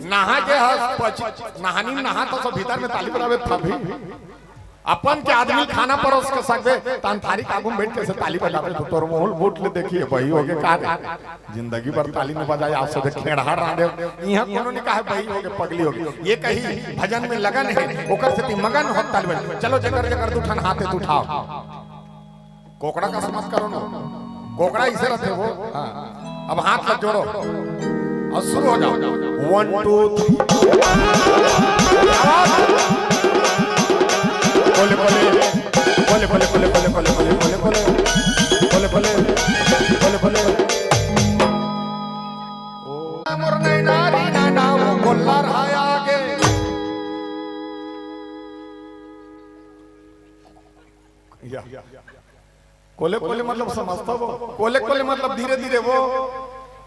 नहा के हस पच-, नहानी में नहा तो सब भीतर में ताली बजावे थपही। अपन के आदमी खाना परोस के सकबे, तन थारी के आगू में बैठ के से ताली बजाबे, तो तोर मुंह ल बूट ले देखिए, वही होगे का रे? जिंदगी भर ताली नहीं बजाए, आप सीधे खेड़हा रांधे। इहाँ कोनो नहीं कहे, वही होगे, पगली होगे। ये कही भजन में लगन है, ओकर सेती मगन हो ताली बजाए। चलो, जेकर जेकर दू ठन हाथ है, तो उठाओ। कोकड़ा कस मत करो ना। कोकड़ा इसे रथे वो। हाँ। अब हाथ लग जोड़ो और शुरू हो जाओ। One, two, three। बोले, बोले। बोले, बोले, बोले। बोले, बोले। ओ। मोर नैना री नैना, वो गोल्ला रहा आगे। या। कोले कोले मतलब समझता वो। कोले कोले मतलब धीरे धीरे वो।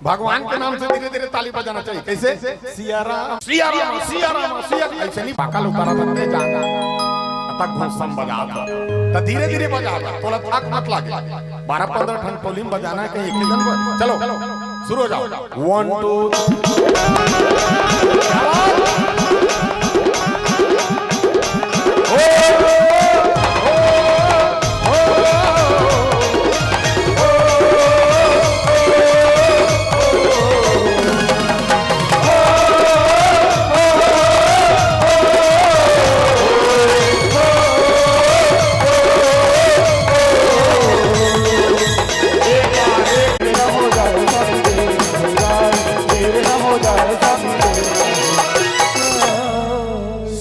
भगवान के नाम से धीरे धीरे ताली बजाना चाहिए। कैसे? सिया राम, सिया राम, सिया राम, सिया राम। ऐसे नहीं, पाकल उतारा था, दे जा। अतक घूसम बजा था। तो धीरे धीरे बजा था। तोला थाक मत लागे। बारह पन्द्रह ठन टोली में बजाना है कहीं एक ही दिन पर। चलो, शुरू हो जाओ। One, two, three।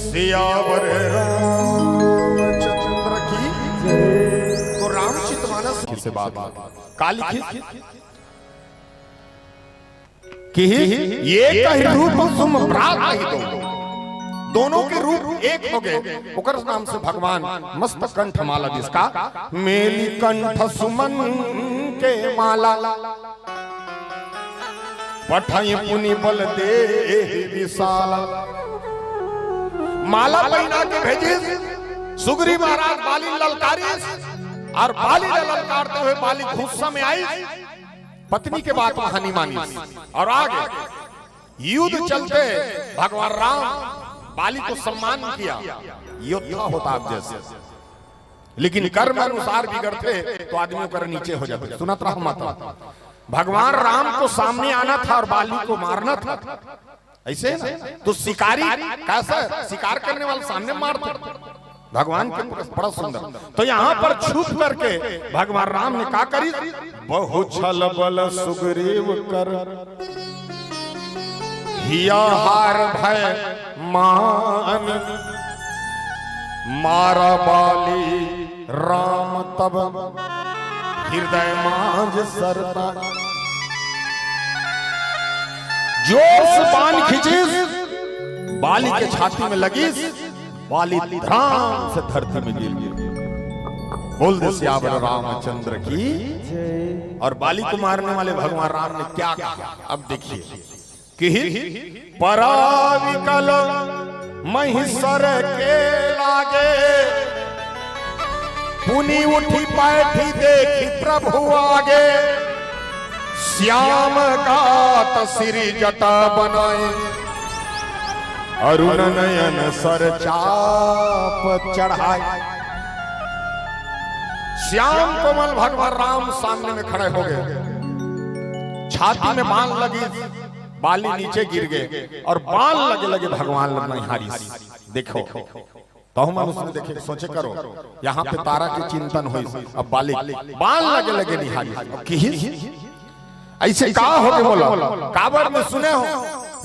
Siyavar Ramchandra की। तो रामचरित मानस से बात, काली की कि एक ही रूप सुम प्रात ही दो, दोनों के रूप एक हो गए। ओकर नाम से भगवान मस्त कंठ माला जिसका, मेली कंठ सुमन के माला। पठाई पुनि बल देहि विशाला। माला पहिना के भेजिस। सुग्रीव महाराज बाली ललकारिस और बाली ल ललकारते हुए बाली गुस्सा में आई। पत्नी के बात वहां नहीं मानी और आगे युद्ध चलते भगवान राम बाली को सम्मान किया। योद्धा होता आप जैसे, लेकिन कर्म अनुसार बिगड़ते तो आदमी ओकर नीचे हो जाते। सुनत रहो माता, भगवान राम को सामने आना था और बाली को मारना था। ऐसे है ना? तो शिकारी कैसा है? शिकार करने वाला सामने मारते। भगवान के बड़ा सुंदर। तो यहाँ पर छुप करके भगवान राम ने का करी? बहु छल बल सुग्रीव कर, हिया हार भय मान, मारा बाली राम तब हृदय मांझ सरता। जोर से बाण खींचिस, बाली के छाती में लगिस, बाली धड़ाम से धरती में गिर गया। बोल दे सियावर रामचंद्र की। और बाली को मारने वाले भगवान राम ने क्या कहा, अब देखिए। किहि पराविकल महिसर के लागे, पुनि उठि पैठी देखि प्रभु आगे। श्याम गात श्री जटा बनाई, अरुण नयन सर चाप चढ़ाई। श्याम कोमल भगवान राम सामने में खड़े हो गए, छाती में बाण लगी, बाली नीचे गिर गए और बाण लगे लगे भगवान ल निहारिस। देखो, तहु मन उसमें देखे, सोचे करो, यहाँ पे तारा के चिंतन होइस। अब बाली बाण लगे लगे निहारिस। अब किहिस, ऐसे का हो गए बोला? काबर में सुने हो,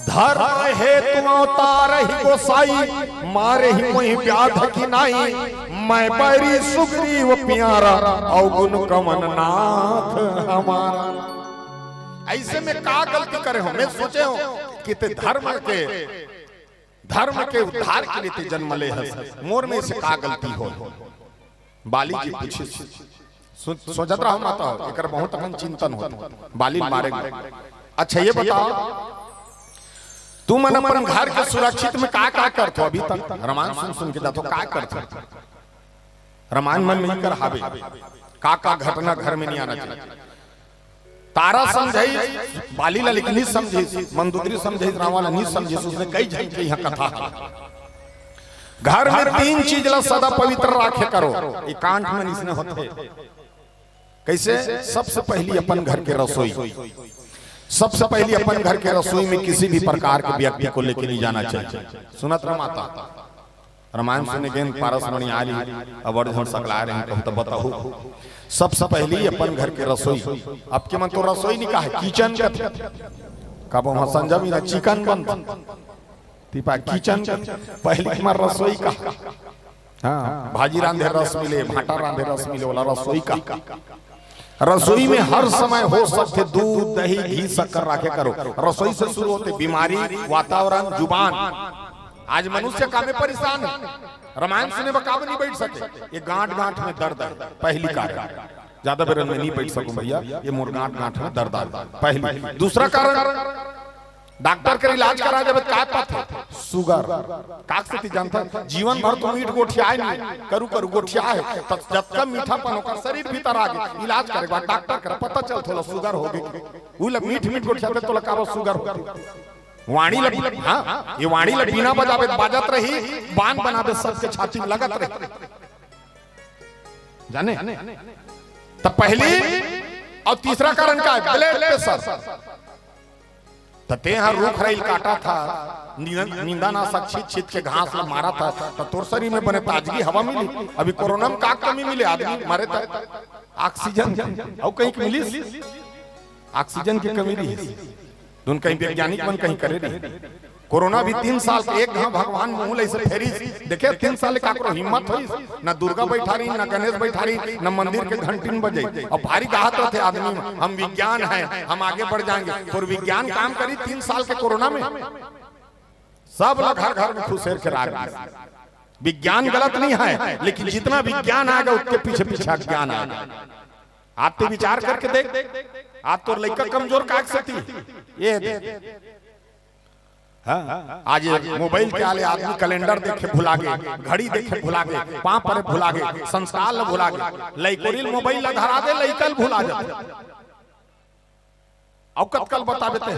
धर्म हेतु अवतार ही गोसाई, मारे ही मोहि व्याध की नाई, मैं बैरी सुग्रीव प्यारा, अवगुण कवन नाथ हमारा। ऐसे में का गलती करे हो? मैं सोचे हो कि ते धर्म के, धर्म के उद्धार के लिए ते जन्म ले हस, मोर में से का गलती हो? बाली जी पूछिस। सो-, सोचत रहो माता हो, एकर बहुत अकन चिंतन होत। बाली मारे गए। अच्छा ये बताओ, तुमन अपन घर के सुरक्षित में का का करथो? अभी तक रामायण सुन सुन के जाथो, का करथो? रामायण मन में ही कर हावे, का का घटना घर में नहीं आना चाहिए। तारा समझाई बाली ला, लेकिन नहीं समझी, मंदोदरी समझाई रावण ला, नहीं समझी। उसने कई झन के यहाँ कथा है। घर में तीन चीज ला सदा पवित्र राखे करो। एकांत में इसने होथे। कैसे? सबसे पहली अपन घर के रसोई। सबसे पहली अपन घर के रसोई में किसी भी प्रकार के व्यक्ति को लेके नहीं जाना चाहिए। सुनत रह माता, रामायण सुने गेन पारस मणि आली, अबड़ झन सकला रहे, कहूँ तो बताहू। सबसे पहली अपन घर के रसोई। अब के मन तो रसोई नहीं कहा है, किचन कथे। कब वहाँ संजम चिकन बनता, तिपा किचन कथे, पहली हमार रसोई का। हाँ, भाजी रांधे रस मिले, भाटा रांधे रस मिले, वाला रसोई का। रसोई में हर समय हो सकथे दूध, दही, घी, शक्कर राखे करो। रसोई से शुरू होथे बीमारी, वातावरण, जुबान। आज मनुष्य कामे परेशान है, रामायण सुने बर काबर नहीं बैठ सके? ये गांठ गांठ में दर्द है, पहली कारण। ज्यादा बेरन में नहीं बैठ सकूं भैया, ये मोर गांठ गांठ में दर्द आ, पहली। दूसरा कारण, डॉक्टर के इलाज करा जब काय पाथे? सुगर। काक से ती जानता, जीवन भर तो मीठ गोठियाए नहीं, करू करू गोठिया है, तब जतका मीठापन ओकर शरीर भीतर आ गए, इलाज करे बाद डॉक्टर कर पता चल थोड़ा सुगर हो गई। उला मीठ मीठ गोठियाते तोला काबर सुगर हो गई? वाणी ला, हाँ, ये वाणी ला बीना बजावे, बाजत रही, बान बनावे, सबके छाती में लगत रही। जाने? तो पहली और तीसरा कारण का है? Blood pressure. त तें ह रूख राई ल काटत हस, निंदा, निंदानाशक छीत छीत के घास ल मारत हस, त तोर शरीर में बने ताजगी हवा मिली। अभी कोरोना में का कमी मिले? आदमी मरे त ऑक्सीजन के, अउ कहीं के मिलिस? ऑक्सीजन के कमी रहिस। धुन कहीं वैज्ञानिक मन कहीं करे रही। कोरोना भी तीन साल के एक घाव भगवान मुंह ले से फेरिस। देखे, तीन साल ले काकरो हिम्मत होइस, न दुर्गा बैठा रही, न गणेश बैठा रही, न मंदिर के घंटी न बजे। और भारी गाहत रहते आदमी, "हम विज्ञान है, हम आगे बढ़ जाएंगे।" तोर विज्ञान काम करी तीन साल के कोरोना में? सब ला घर घर में खुसेर के राख दिस। विज्ञान गलत नहीं है, लेकिन जितना विज्ञान आएगा, उसके पीछे पीछे अज्ञान आएगा। आप तो विचार करके देख, आप तोर लइका कमजोर काहे से ती? ये दे। हाँ, आज ये मोबाइल के आले आदमी कैलेंडर देखे भुला गे, घड़ी देखे भुला गे, पाँव परे भुला गे, संस्कार ल भुला गे, लइकोरी ल मोबाइल ल धरा दे, लइका ल भुला जाथे। अउ कतका ल बताबे ते?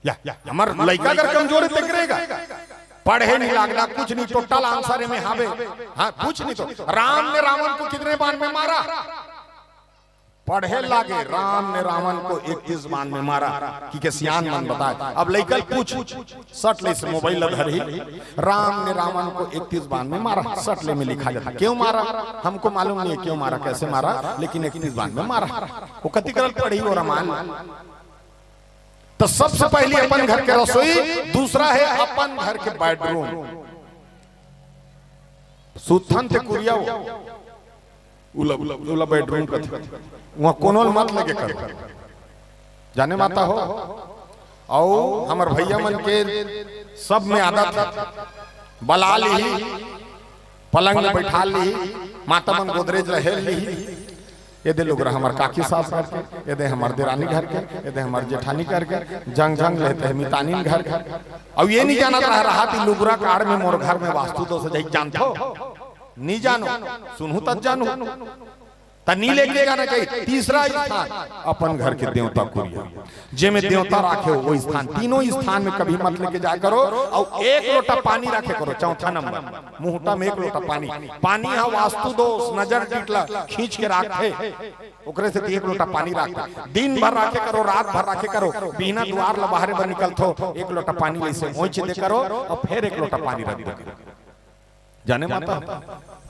या, या, हमर लइका अगर कमजोर हे, ते करेगा? पढ़े नहीं लागला, कुछ नहीं, टोटल आंसर में हावे। हाँ, कुछ नहीं तो। राम ने रावण को कितने बाण में मारा? पढ़े लागे, राम ने रावण को इकतीस बाण में मारा, कि के सियान मन बताए। अब लइका ल पूछ, सट ले से मोबाइल ल धरी, राम ने रावण को इकतीस बाण में मारा, सट ले में लिखा जाता। क्यों मारा? हमको मालूम नहीं है क्यों मारा, कैसे मारा, लेकिन इकतीस बाण में मारा। वो कति करल पढ़ी वो रामायण। तो सबसे पहली अपन घर के रसोई, दूसरा है अपन घर के बेडरूम। सुत्थन ते कुरिया हो, उला, उला बेडरूम कथे। वहाँ कोनो ल मत लगे करो। जाने माता हो, अउ हमर भैया मन के सब में आदत है, बला लीही, पलंग में बैठा लीही, माता मन गोदरेज ल हेल लीही, ये दे लुगरा हमर काकी सास घर के, ये दे हमर देरानी घर के, ये दे हमर जेठानी घर के, जंग जंग लेते हैं मितानी घर के। अउ ये नहीं जानत रहा, रहा ती लुगरा काढ़ में मोर घर में वास्तु दोष है, जानथो? नहीं जानो, सुनहू तब जानू। त नी लेके जाना चाहिए। तीसरा स्थान अपन घर के देवता कुरिया, जेमे देवता राखे हो वो स्थान। तीनों स्थान में कभी मत लेके जाया करो। अउ एक लोटा पानी राखे करो। चौथा नंबर, मुहटा में एक लोटा पानी। पानी ह वास्तु दोष, नजर टिटला खींच के राखथे, ओकरे से एक लोटा पानी राख। दिन भर राखे करो, रात भर राखे करो, बिहना दुआर ल बाहरे बर निकलथो, एक लोटा पानी ले से ओइच दे करो अउ फेर एक लोटा पानी रख दे करो। जाने माता हो,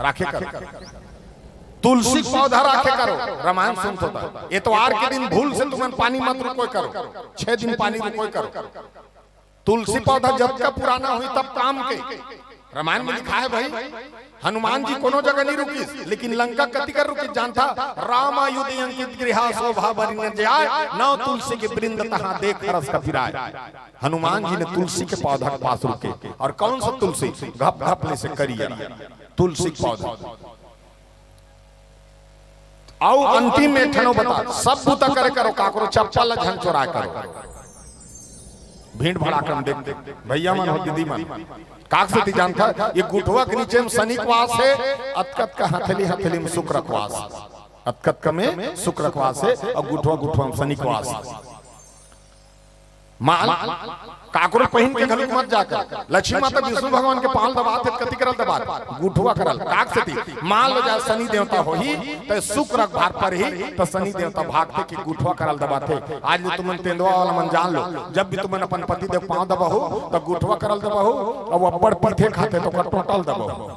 राखे करो। तुलसी के पौधा राखे करो। रामायण सुनथो त एतवार के दिन भूल से तुमन पानी मत रुकोय करो, छह दिन पानी रुकोय करो। तुलसी पौधा जतका पुराना होही तब काम के। रामायण में लिखा है भाई, हनुमान जी कोनो जगह नहीं रुकिस, लेकिन लंका कति कर रुकिस जानथा? राम आयुध अंकित गृहा शोभा बरि न जाय, नव तुलसी के वृंद तहाँ देख हरष कपि राय। हनुमान जी ने तुलसी के पौधा के पास रुके। और कौन सा तुलसी? घप घप ले से करिया तुलसी के पौधा। अउ अंतिम में ठनो बता, सब बुता करे करो, काकरो चप्पल ला झन चोराय करो। भीड़ भड़ाका में देख, देख, भैया मन हो, दीदी मन, काक से ती जानथा, ये गुठवा के नीचे में शनि के वास है, अतका अतका हथेली हथेली में शुक्र के वास, अतका अतका में शुक्र के वास है, अउ गुठवा गुठवा में शनि के वास। माल काकरो पहिन के घलोक मत जाकर। लक्ष्मी माता विष्णु भगवान के पांव दबात हे, कति करल दबात? गुठवा करल। काक सेती? मान लो जाए शनि देवता होही, त शुक्र भार पर ही, त शनि देवता भागथे कि गुठवा करल दबाथे। आज ले तुमन तेंदवा वाला मन जान लो, जब भी तुमन अपन पति देव पांव दबाहू, त गुठवा करल दबाहू, अउ अब्बड़ पीथे खाथे त ओकर टोटल दबाहू।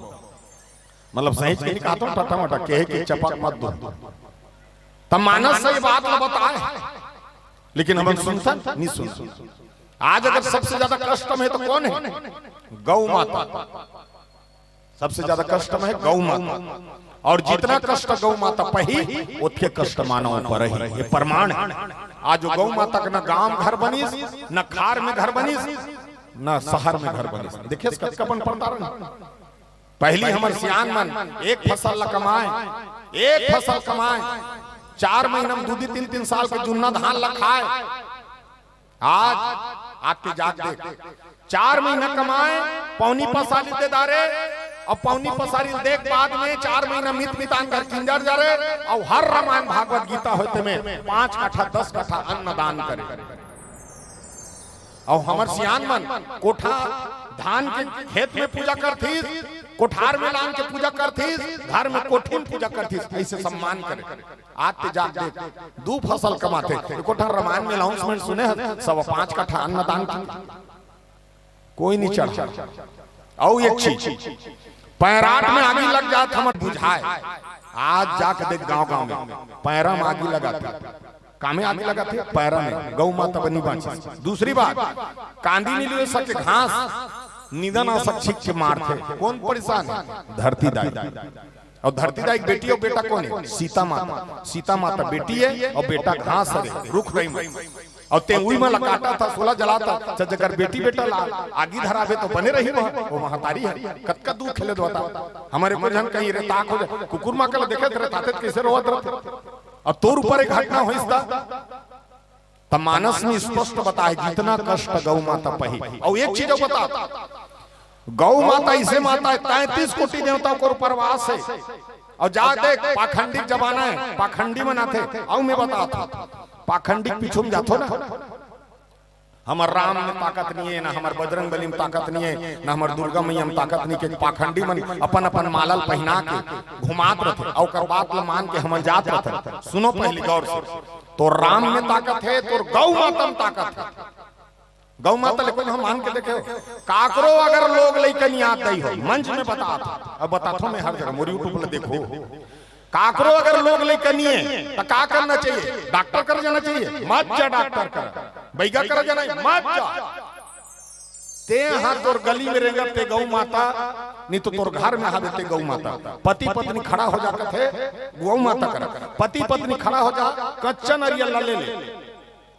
मतलब सही चीज नहीं कहत हूं, टट्टा मट्टा कहे कि चपक मत दो। त मानस सही बात ल बताए, लेकिन हमन सुनथन, नहीं सुनथन। आज अगर सबसे ज्यादा कष्ट में हे त कोन हे? गौ माता। सबसे ज्यादा कष्ट में हे गौ माता। अउ जितना कष्ट गौ माता पही, ओतके कष्ट मानव परही। ये प्रमाण हे। आज वो गौ माता के न गांव घर बनिस, न खार में घर बनिस, न शहर में घर बनिस। देखिए, कतका बन पड़ता रहा। पहिली हमर सियान मन एक फसल ल कमाए, एक फसल कमाए, चार महीना में दू दू तीन तीन साल के जुन्ना धान ल खाए। आज आते जाग देख, चार महीना कमाए, पौनी पसारी दे डारे, अउ पौनी पसारी दे के बाद में चार महीना मित मितान घर किंजर जा रे, अउ हर रामायण भागवत गीता होते में पांच कट्ठा दस कट्ठा अन्न दान करे। अउ हमर सियान मन कोठा धान के खेत में पूजा करथीस, कोठार में लान के पूजा करथीस, घर में कोठी में पूजा करथीस, ऐसे सम्मान करे। आज ते जाग देख, दू फसल कमाथे। एको ठन रामायण में announcement सुने हस, सवा पांच कट्ठा अन्नदान की। कोई नहीं चढ़ा। अउ एक चीज, पैराट में आगी लग जात हमर बुझाए। आज जाके देख गांव गांव में पैरा में आगी लगाथे। कामे आगी लगाथे? पैरा में। गौ माता बनी बांची। दूसरी बात, कांदी नहीं ले सके घास, निंदा ना सक छिक के मारथे। कोन परेशान हे? धरती दाई। अउ धरती दाई के बेटी अउ बेटा कोन हे? सीता माता। सीता माता बेटी हे अउ बेटा घास हरे, रुख रही में। अउ ते उही मन ला काटत हस, ओला जलात हस, त जेकर बेटी बेटा ला आगी धराबे त बने रही वह, वो महतारी हे। कतका दुख खेले बता। हमर एको झन कहीं रे ताक हो जाए, कुकुर मां के ला देखे रे ताते कैसे रोवत रहथे। अउ तोर ऊपर एक घटना होइस त, त मानस में स्पष्ट बताए, जितना कष्ट गौ माता पही। अउ एक चीज अउ बता, गौ माता ऐसे माता हे, तैंतीस कोटि देवता ओकर ऊपर वास हे। अउ जा देख, पाखंडी के जमाना हे, पाखंडी मन आथे। अउ मैं बतात हूं, पाखंडी के पीछू में जाथो ना, हमर राम में ताकत नहीं हे, ना हमर बजरंग बली में ताकत नहीं हे, ना हमर दुर्गा मैया में ताकत नहीं हे, के पाखंडी मन अपन अपन माला ल पहिना के घुमात रथे, अउ ओकर बात ल मान के हमन जात रथे। सुनो पहली गौर से, तोर राम में ताकत हे, तोर गौ माता में ताकत हे। गौ माता ले कोई हम मान के देखे हो, काकरो अगर लोग लइका नहीं आत दई हो, मंच में बतात हो, अब बतात हो मैं हर जगह, मोर YouTube ल देखो, काकरो अगर लोग लइका नहीं हे, त का करना चाहिए? डॉक्टर कर जाना चाहिए? मत जा डॉक्टर कर, बैगा कर जाना, मत जा। ते हां तोर गली में रेंगत ते गौ माता, नहीं तो तोर घर में हावे ते गौ माता। पति पत्नी खड़ा हो जाकत हे, गौ माता कर। पति पत्नी खड़ा हो जा, कच्चा नरियल ला ले ले,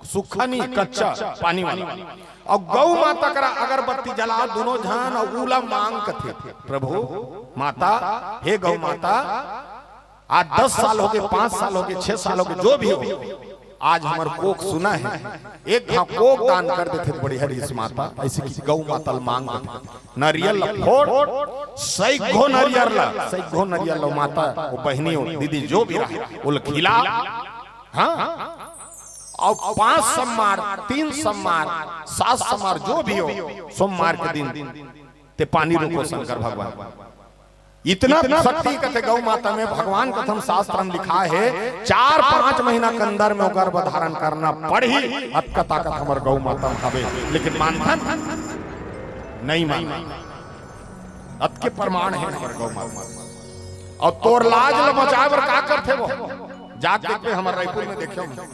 सूखा नहीं, कच्चा, पानी वाला। अउ गौ माता करा अगरबत्ती जला, दोनों झन अउ उला मांग कथे, "प्रभु, माता, हे गौ माता, आज दस साल होगे, पांच साल होगे, छह साल होगे, जो भी हो, आज हमर कोख सुना हे, एक घांव कोख दान कर देथे त बढ़िया रहिस माता।" ऐसे कि गौ माता ल मांग देथे। नरियल ल फोड़, सैघो नरियल ल, सैघो नरियल ल माता, वो बहिनी हो, दीदी, जो भी रहे, वो ल खिला। हां, अउ पांच सम्मार, तीन सम्मार, सात सम्मार, जो भी हो, सोमवार के दिन ते पानी रोको शंकर भगवान। इतना शक्ति कथे गौ माता में, भगवान कथम शास्त्र में लिखा हे, चार पांच महीना के अंदर में वो गर्भ धारण करना पड़ही, अतका ताकत हमर गौ माता में हवे, लेकिन मानथन नहीं मान। अतके प्रमाण हे हमर गौ माता। अउ तोर लाज ल बचाए बर का करथे वो? जाके देखबे, हमर रायपुर में देखे हो,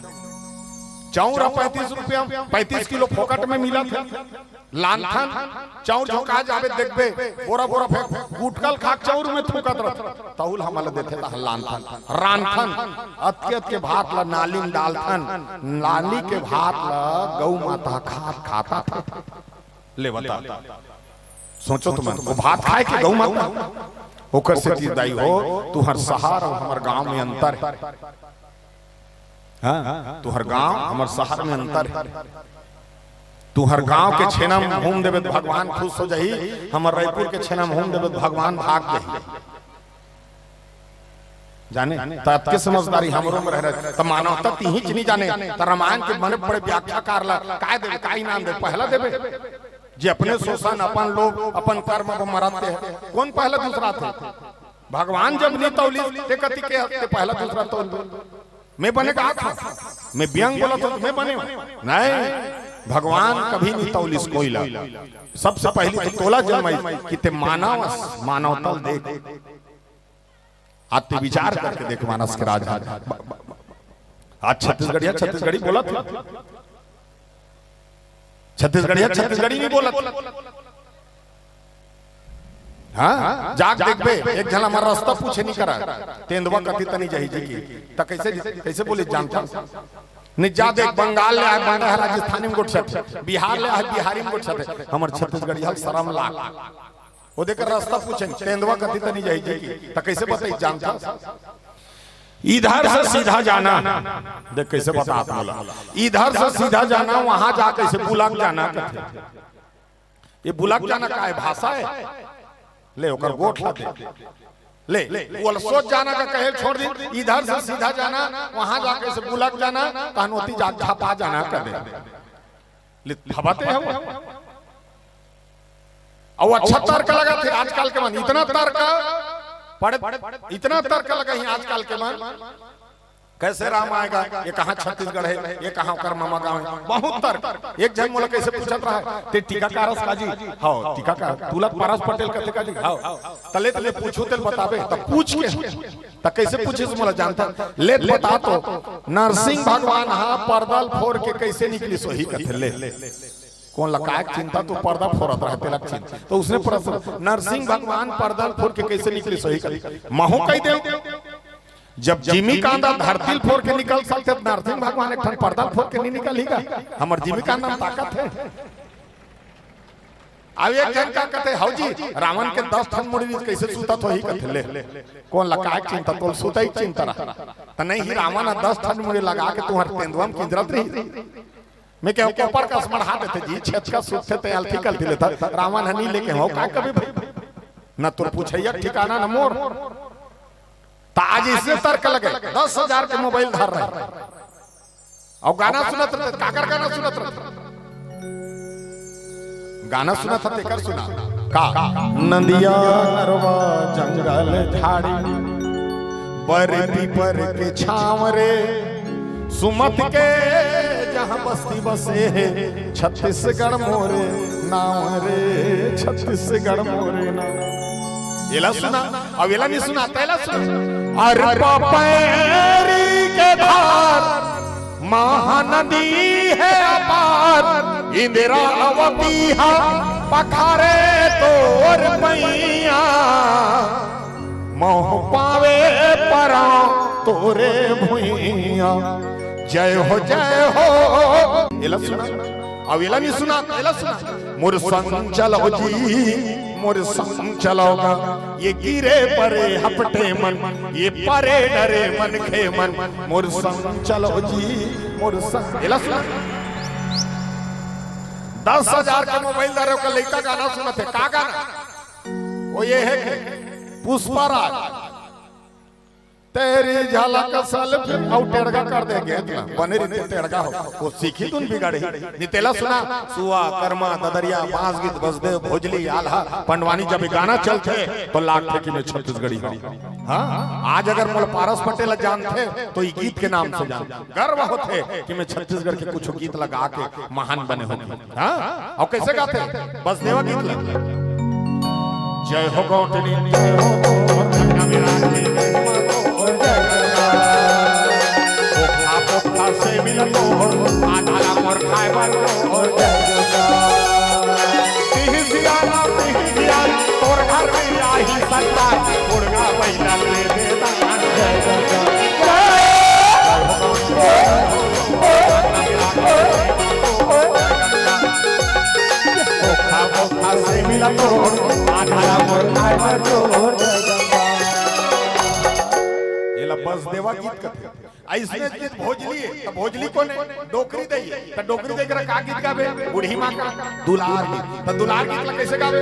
चाउर ह पैंतीस रुपया, पैंतीस किलो फोकट में मिलत हे। लानथन, चाउर झोंका जाबे देखबे, बोरा बोरा फेंक, गुटकल खाक चाउर में थूकत रहत। तहुल हमला देथे त लानथन, रांधथन, अतके अतके भात ल नाली में डालथन, नाली के भात ल गौ माता खात खाता था। ले बता, सोचो तुमन, वो भात खाए के गौ माता? ओकर सेती दाई हो, तुहर शहर अउ हमर गांव में अंतर हे। हां, तुहर गांव हमर शहर में अंतर हे। तुहर गांव के छेना में हूम देबे त भगवान खुश हो जाही, हमर रायपुर के छेना में हूम देबे त भगवान भाग जाही। जाने, त अतके समझदारी हमरो में रह रहे, त मानवता तिही च नहीं जाने, त रामायण के बड़े बड़े व्याख्याकार ला काय देबे, काय इनाम देबे, पहला देबे। जे अपने शोषण, अपन लोभ, अपन कर्म बर मरत हे, कोन पहला दूसरा थे? भगवान जब नहीं तौलिस, ते कति के ते पहला दूसरा तौल दो। मैं बने का था, मैं व्यंग बोला तो मैं बने नहीं। भगवान कभी नहीं तौलिस कोई ला। सबसे पहली तो तोला जन्माई कि ते मानव, मानवता देख। आज ते विचार करके देख मानस के राज। आज छत्तीसगढ़िया छत्तीसगढ़ी बोलत, छत्तीसगढ़िया छत्तीसगढ़ी नहीं बोलत। हाँ, जाके देखबे, एक झन हमर रास्ता पूछे नहीं करा, तेंदवा कति तनी जही जी की, त कैसे, कैसे बोली जानता? नहीं, जा देख, बंगाल ले आए, बंगाल राजस्थानी में गोठियाथे, बिहार ले आए, बिहारी में गोठियाथे, हमर छत्तीसगढ़िया शरम लाग। वो देख रास्ता पूछे, तेंदवा कति तनी जही जी की, त कैसे बताई जानता? इधर से सीधा जाना, देख कैसे बता बोला, इधर से सीधा जाना, वहां जा कैसे बुलक जाना कथे। ये बुलक जाना काय भाषा है? ले, ओकर गोठ ला दे। ले, वो सोच जाना का कहे छोड़ दी, इधर से सीधा जाना, वहां जाके से बुलक जाना, तहन ओती जा झपा जाना कर दे। ले, फबाते हो। अउ अच्छा तर्क लगा थे आजकल के मन, इतना तर्क पढ़, इतना तर्क लगा ही आजकल के मन। कैसे राम आएगा, ये कहाँ छत्तीसगढ़ है, ये कहाँ ओकर मामा गाँव है, बहुत तर्क। एक झन मोला कैसे पूछत रहा, ते टीकाकार हस का जी? हव, टीकाकार। तुला पारस पटेल कथे का जी? हव। त ले, त ले पूछू, तेल बताबे। त पूछ के, त कैसे पूछिस मोला जानता? ले त बता तो, नरसिंह भगवान हा पर्दा ल फोर के कैसे निकलिस होही कथे ले। कोन ला काय चिंता, तू पर्दा फोरत रहे, तेला चिंता। तो उसने प्रश्न, नरसिंह भगवान पर्दा ल फोर के कैसे निकलिस होही कथे। महू कहि देव, जब जिमी कांदा धरती ल फोर के निकल सकथे, त नरसिंह भगवान एक ठन पर्दा ल फोर के नहीं निकलही का? हमर जिमी कांदा में ताकत है। अब एक झन का कथे, हव जी, रावण के दस ठन मुड़ी रहिस, कैसे सुतत होही कथे ले। कोन ला काय चिंता, तोल सुतई चिंता रहा। त नहीं ही, रावण ह दस ठन मुड़ी लगा के तुहर तेंदुआ में किंजरत रही। मैं कहूं, कोपर कस मढ़ा देथे जी, छेचका सुतथे ते अलथी कलथी लेथा, रावण ह नहीं लेके हो, का कभी भाई? न तोर पूछैया ठिकाना न मोर। त आज इसने तर्क लगे, दस हजार के मोबाइल धर रहे। अउ गाना सुनत रहिथे, काकर गाना सुनत रहिथे? गाना सुनत रहिथे, तेकर सुना। का? नदिया नरवा जंगल झाड़ी, बर पीपर के छांव रे, सुमत के जहां बस्ती बसे हे, छत्तीसगढ़ मोरे नांव रे, छत्तीसगढ़ मोरे नांव। एला सुना, अउ एला नहीं सुना, तेला सुना। अरे पपैरी के धार, महानदी हे अपार, इंद्रावती हा पखारे तोर पैया, मोह पावे परां तोरे भुइयां। जय हो, जय हो। एला सुना, अउ एला नहीं सुना, एला सुना। मोर संग चलो जी, मोर संग चलो गा, ये गिरे परे हपटे मन, ये परे डरे मन खे मन, मोर संग चलो जी, मोर संग। एला सुना। दस हजार के मोबाइल धरे, ओकर लइका गाना सुनत हे, का गाना? वो ये है कि पुष्पा राज। तेरी झलक सेल्फी, अउ टेड़गा कर दे गेंद ला, बने रहिथे टेड़गा हो। वो सीखी तुन बिगाड़ी। नहीं तेला सुना, सुआ, करमा, ददरिया, बांस गीत, बसदेव, भोजली, आल्हा, पंडवानी, जब ये गाना चलथे, तो लागथे कि मैं छत्तीसगढ़ी हूं। हाँ, आज अगर मोला पारस पटेल जानथे, तो ये गीत के नाम से जानथे। गर्व होथे कि मैं छत्तीसगढ़ के कुछ गीत ला गा के महान बने हों। हाँ? अउ कैसे गाथे? बसदेवा गीत ला। जय हो गौटनी, जय हो गौटनी, मेरा जी, जय हो, जय हो। पोखा, पोखा से मिल तोहर, आधा ला मोर खाए बर तोहर, जय हो। तिही सियाना, तिही ज्ञान, तोर घर में आही संतान, मुर्गा बैला दे दे दान, जय हो। धोखा धोखा से मिला तोर, आधा ला मोर खाए बर तोर। एला बसदेवा गीत कथे। अइसने गीत भोजली हे, त भोजली कोन हे? डोकरी दई हे। त डोकरी दई करा का गीत गाबे? बूढ़ी माँ का दुलार गीत। त दुलार गीत ला कैसे गाबे?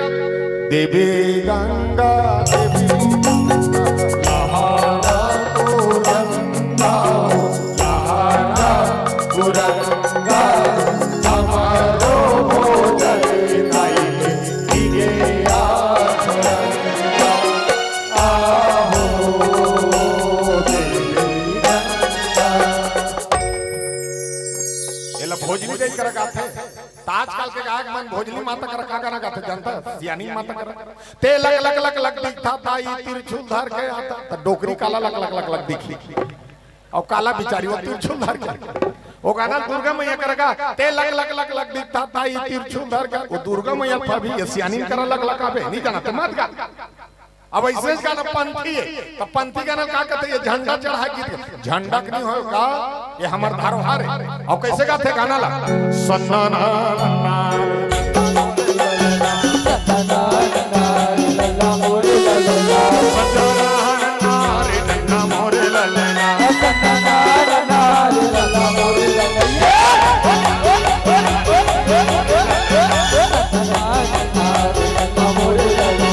देवी गंगा, देवी गंगा, लहरा तो कुरंगा, लहरा कुरंगा, हमारो भोजन नहीं दिए आखरंगा। आहो देवी गंगा। एला भोजली देख कर गाथे। त आजकल के गायक मन भोजली माता कर का गाना गाथे जानता? सियानी माता कर। ते लक लक लक लक दिखता ताई तिरछुल धर के आता। त डोकरी काला लक लक लक लक दिखी। अउ काला बिचारी वो तिरछुल धर के। वो गाना दुर्गा मैया कर गा, ते लक लक लक लक दिखता ताई तिरछुल धर के। वो दुर्गा मैया पर भी ये सियानी कर लक लक आबे, नहीं जाना ते मत गा। अब ऐसे गाना पंथी है, त पंथी गाना का कहते? ये झंडा चढ़ा गीत, झंडा के नहीं होय का? ये हमर धरोहर है। अउ कैसे गाथे गाना ला? सन्ना ना ना ना।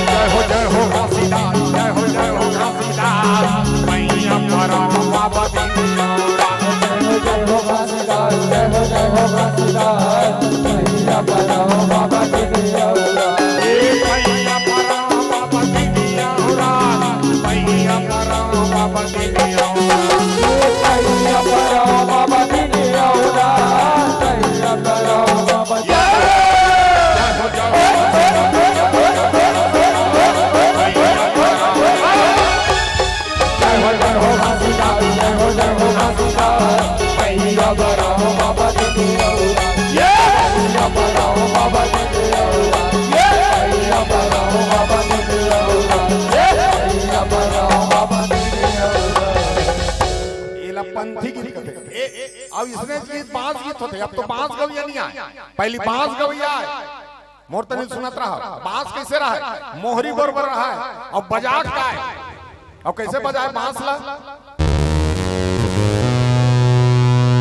जय हो, जय हो घासीदास, जय हो, जय हो घासीदास, मैया परावा बाबा दीनी। जय हो, जय हो घासीदास, जय हो, जय हो घासीदास, मैया परावा बाबा दीनी। ए मैया परावा बाबा दीनी, मैया परावा बाबा दीनी। एला पंथी गीत कथे। ए, ए, अब इसने गीत बांस गीत होथे, अब तो बांस गवैया नहीं आय, पहली बांस गवैया आय। मोर तनी सुनत रहा, बांस कैसे रहा? मोहरी बरोबर रहा, अउ बजात काय? अउ कैसे बजाय बांस ला?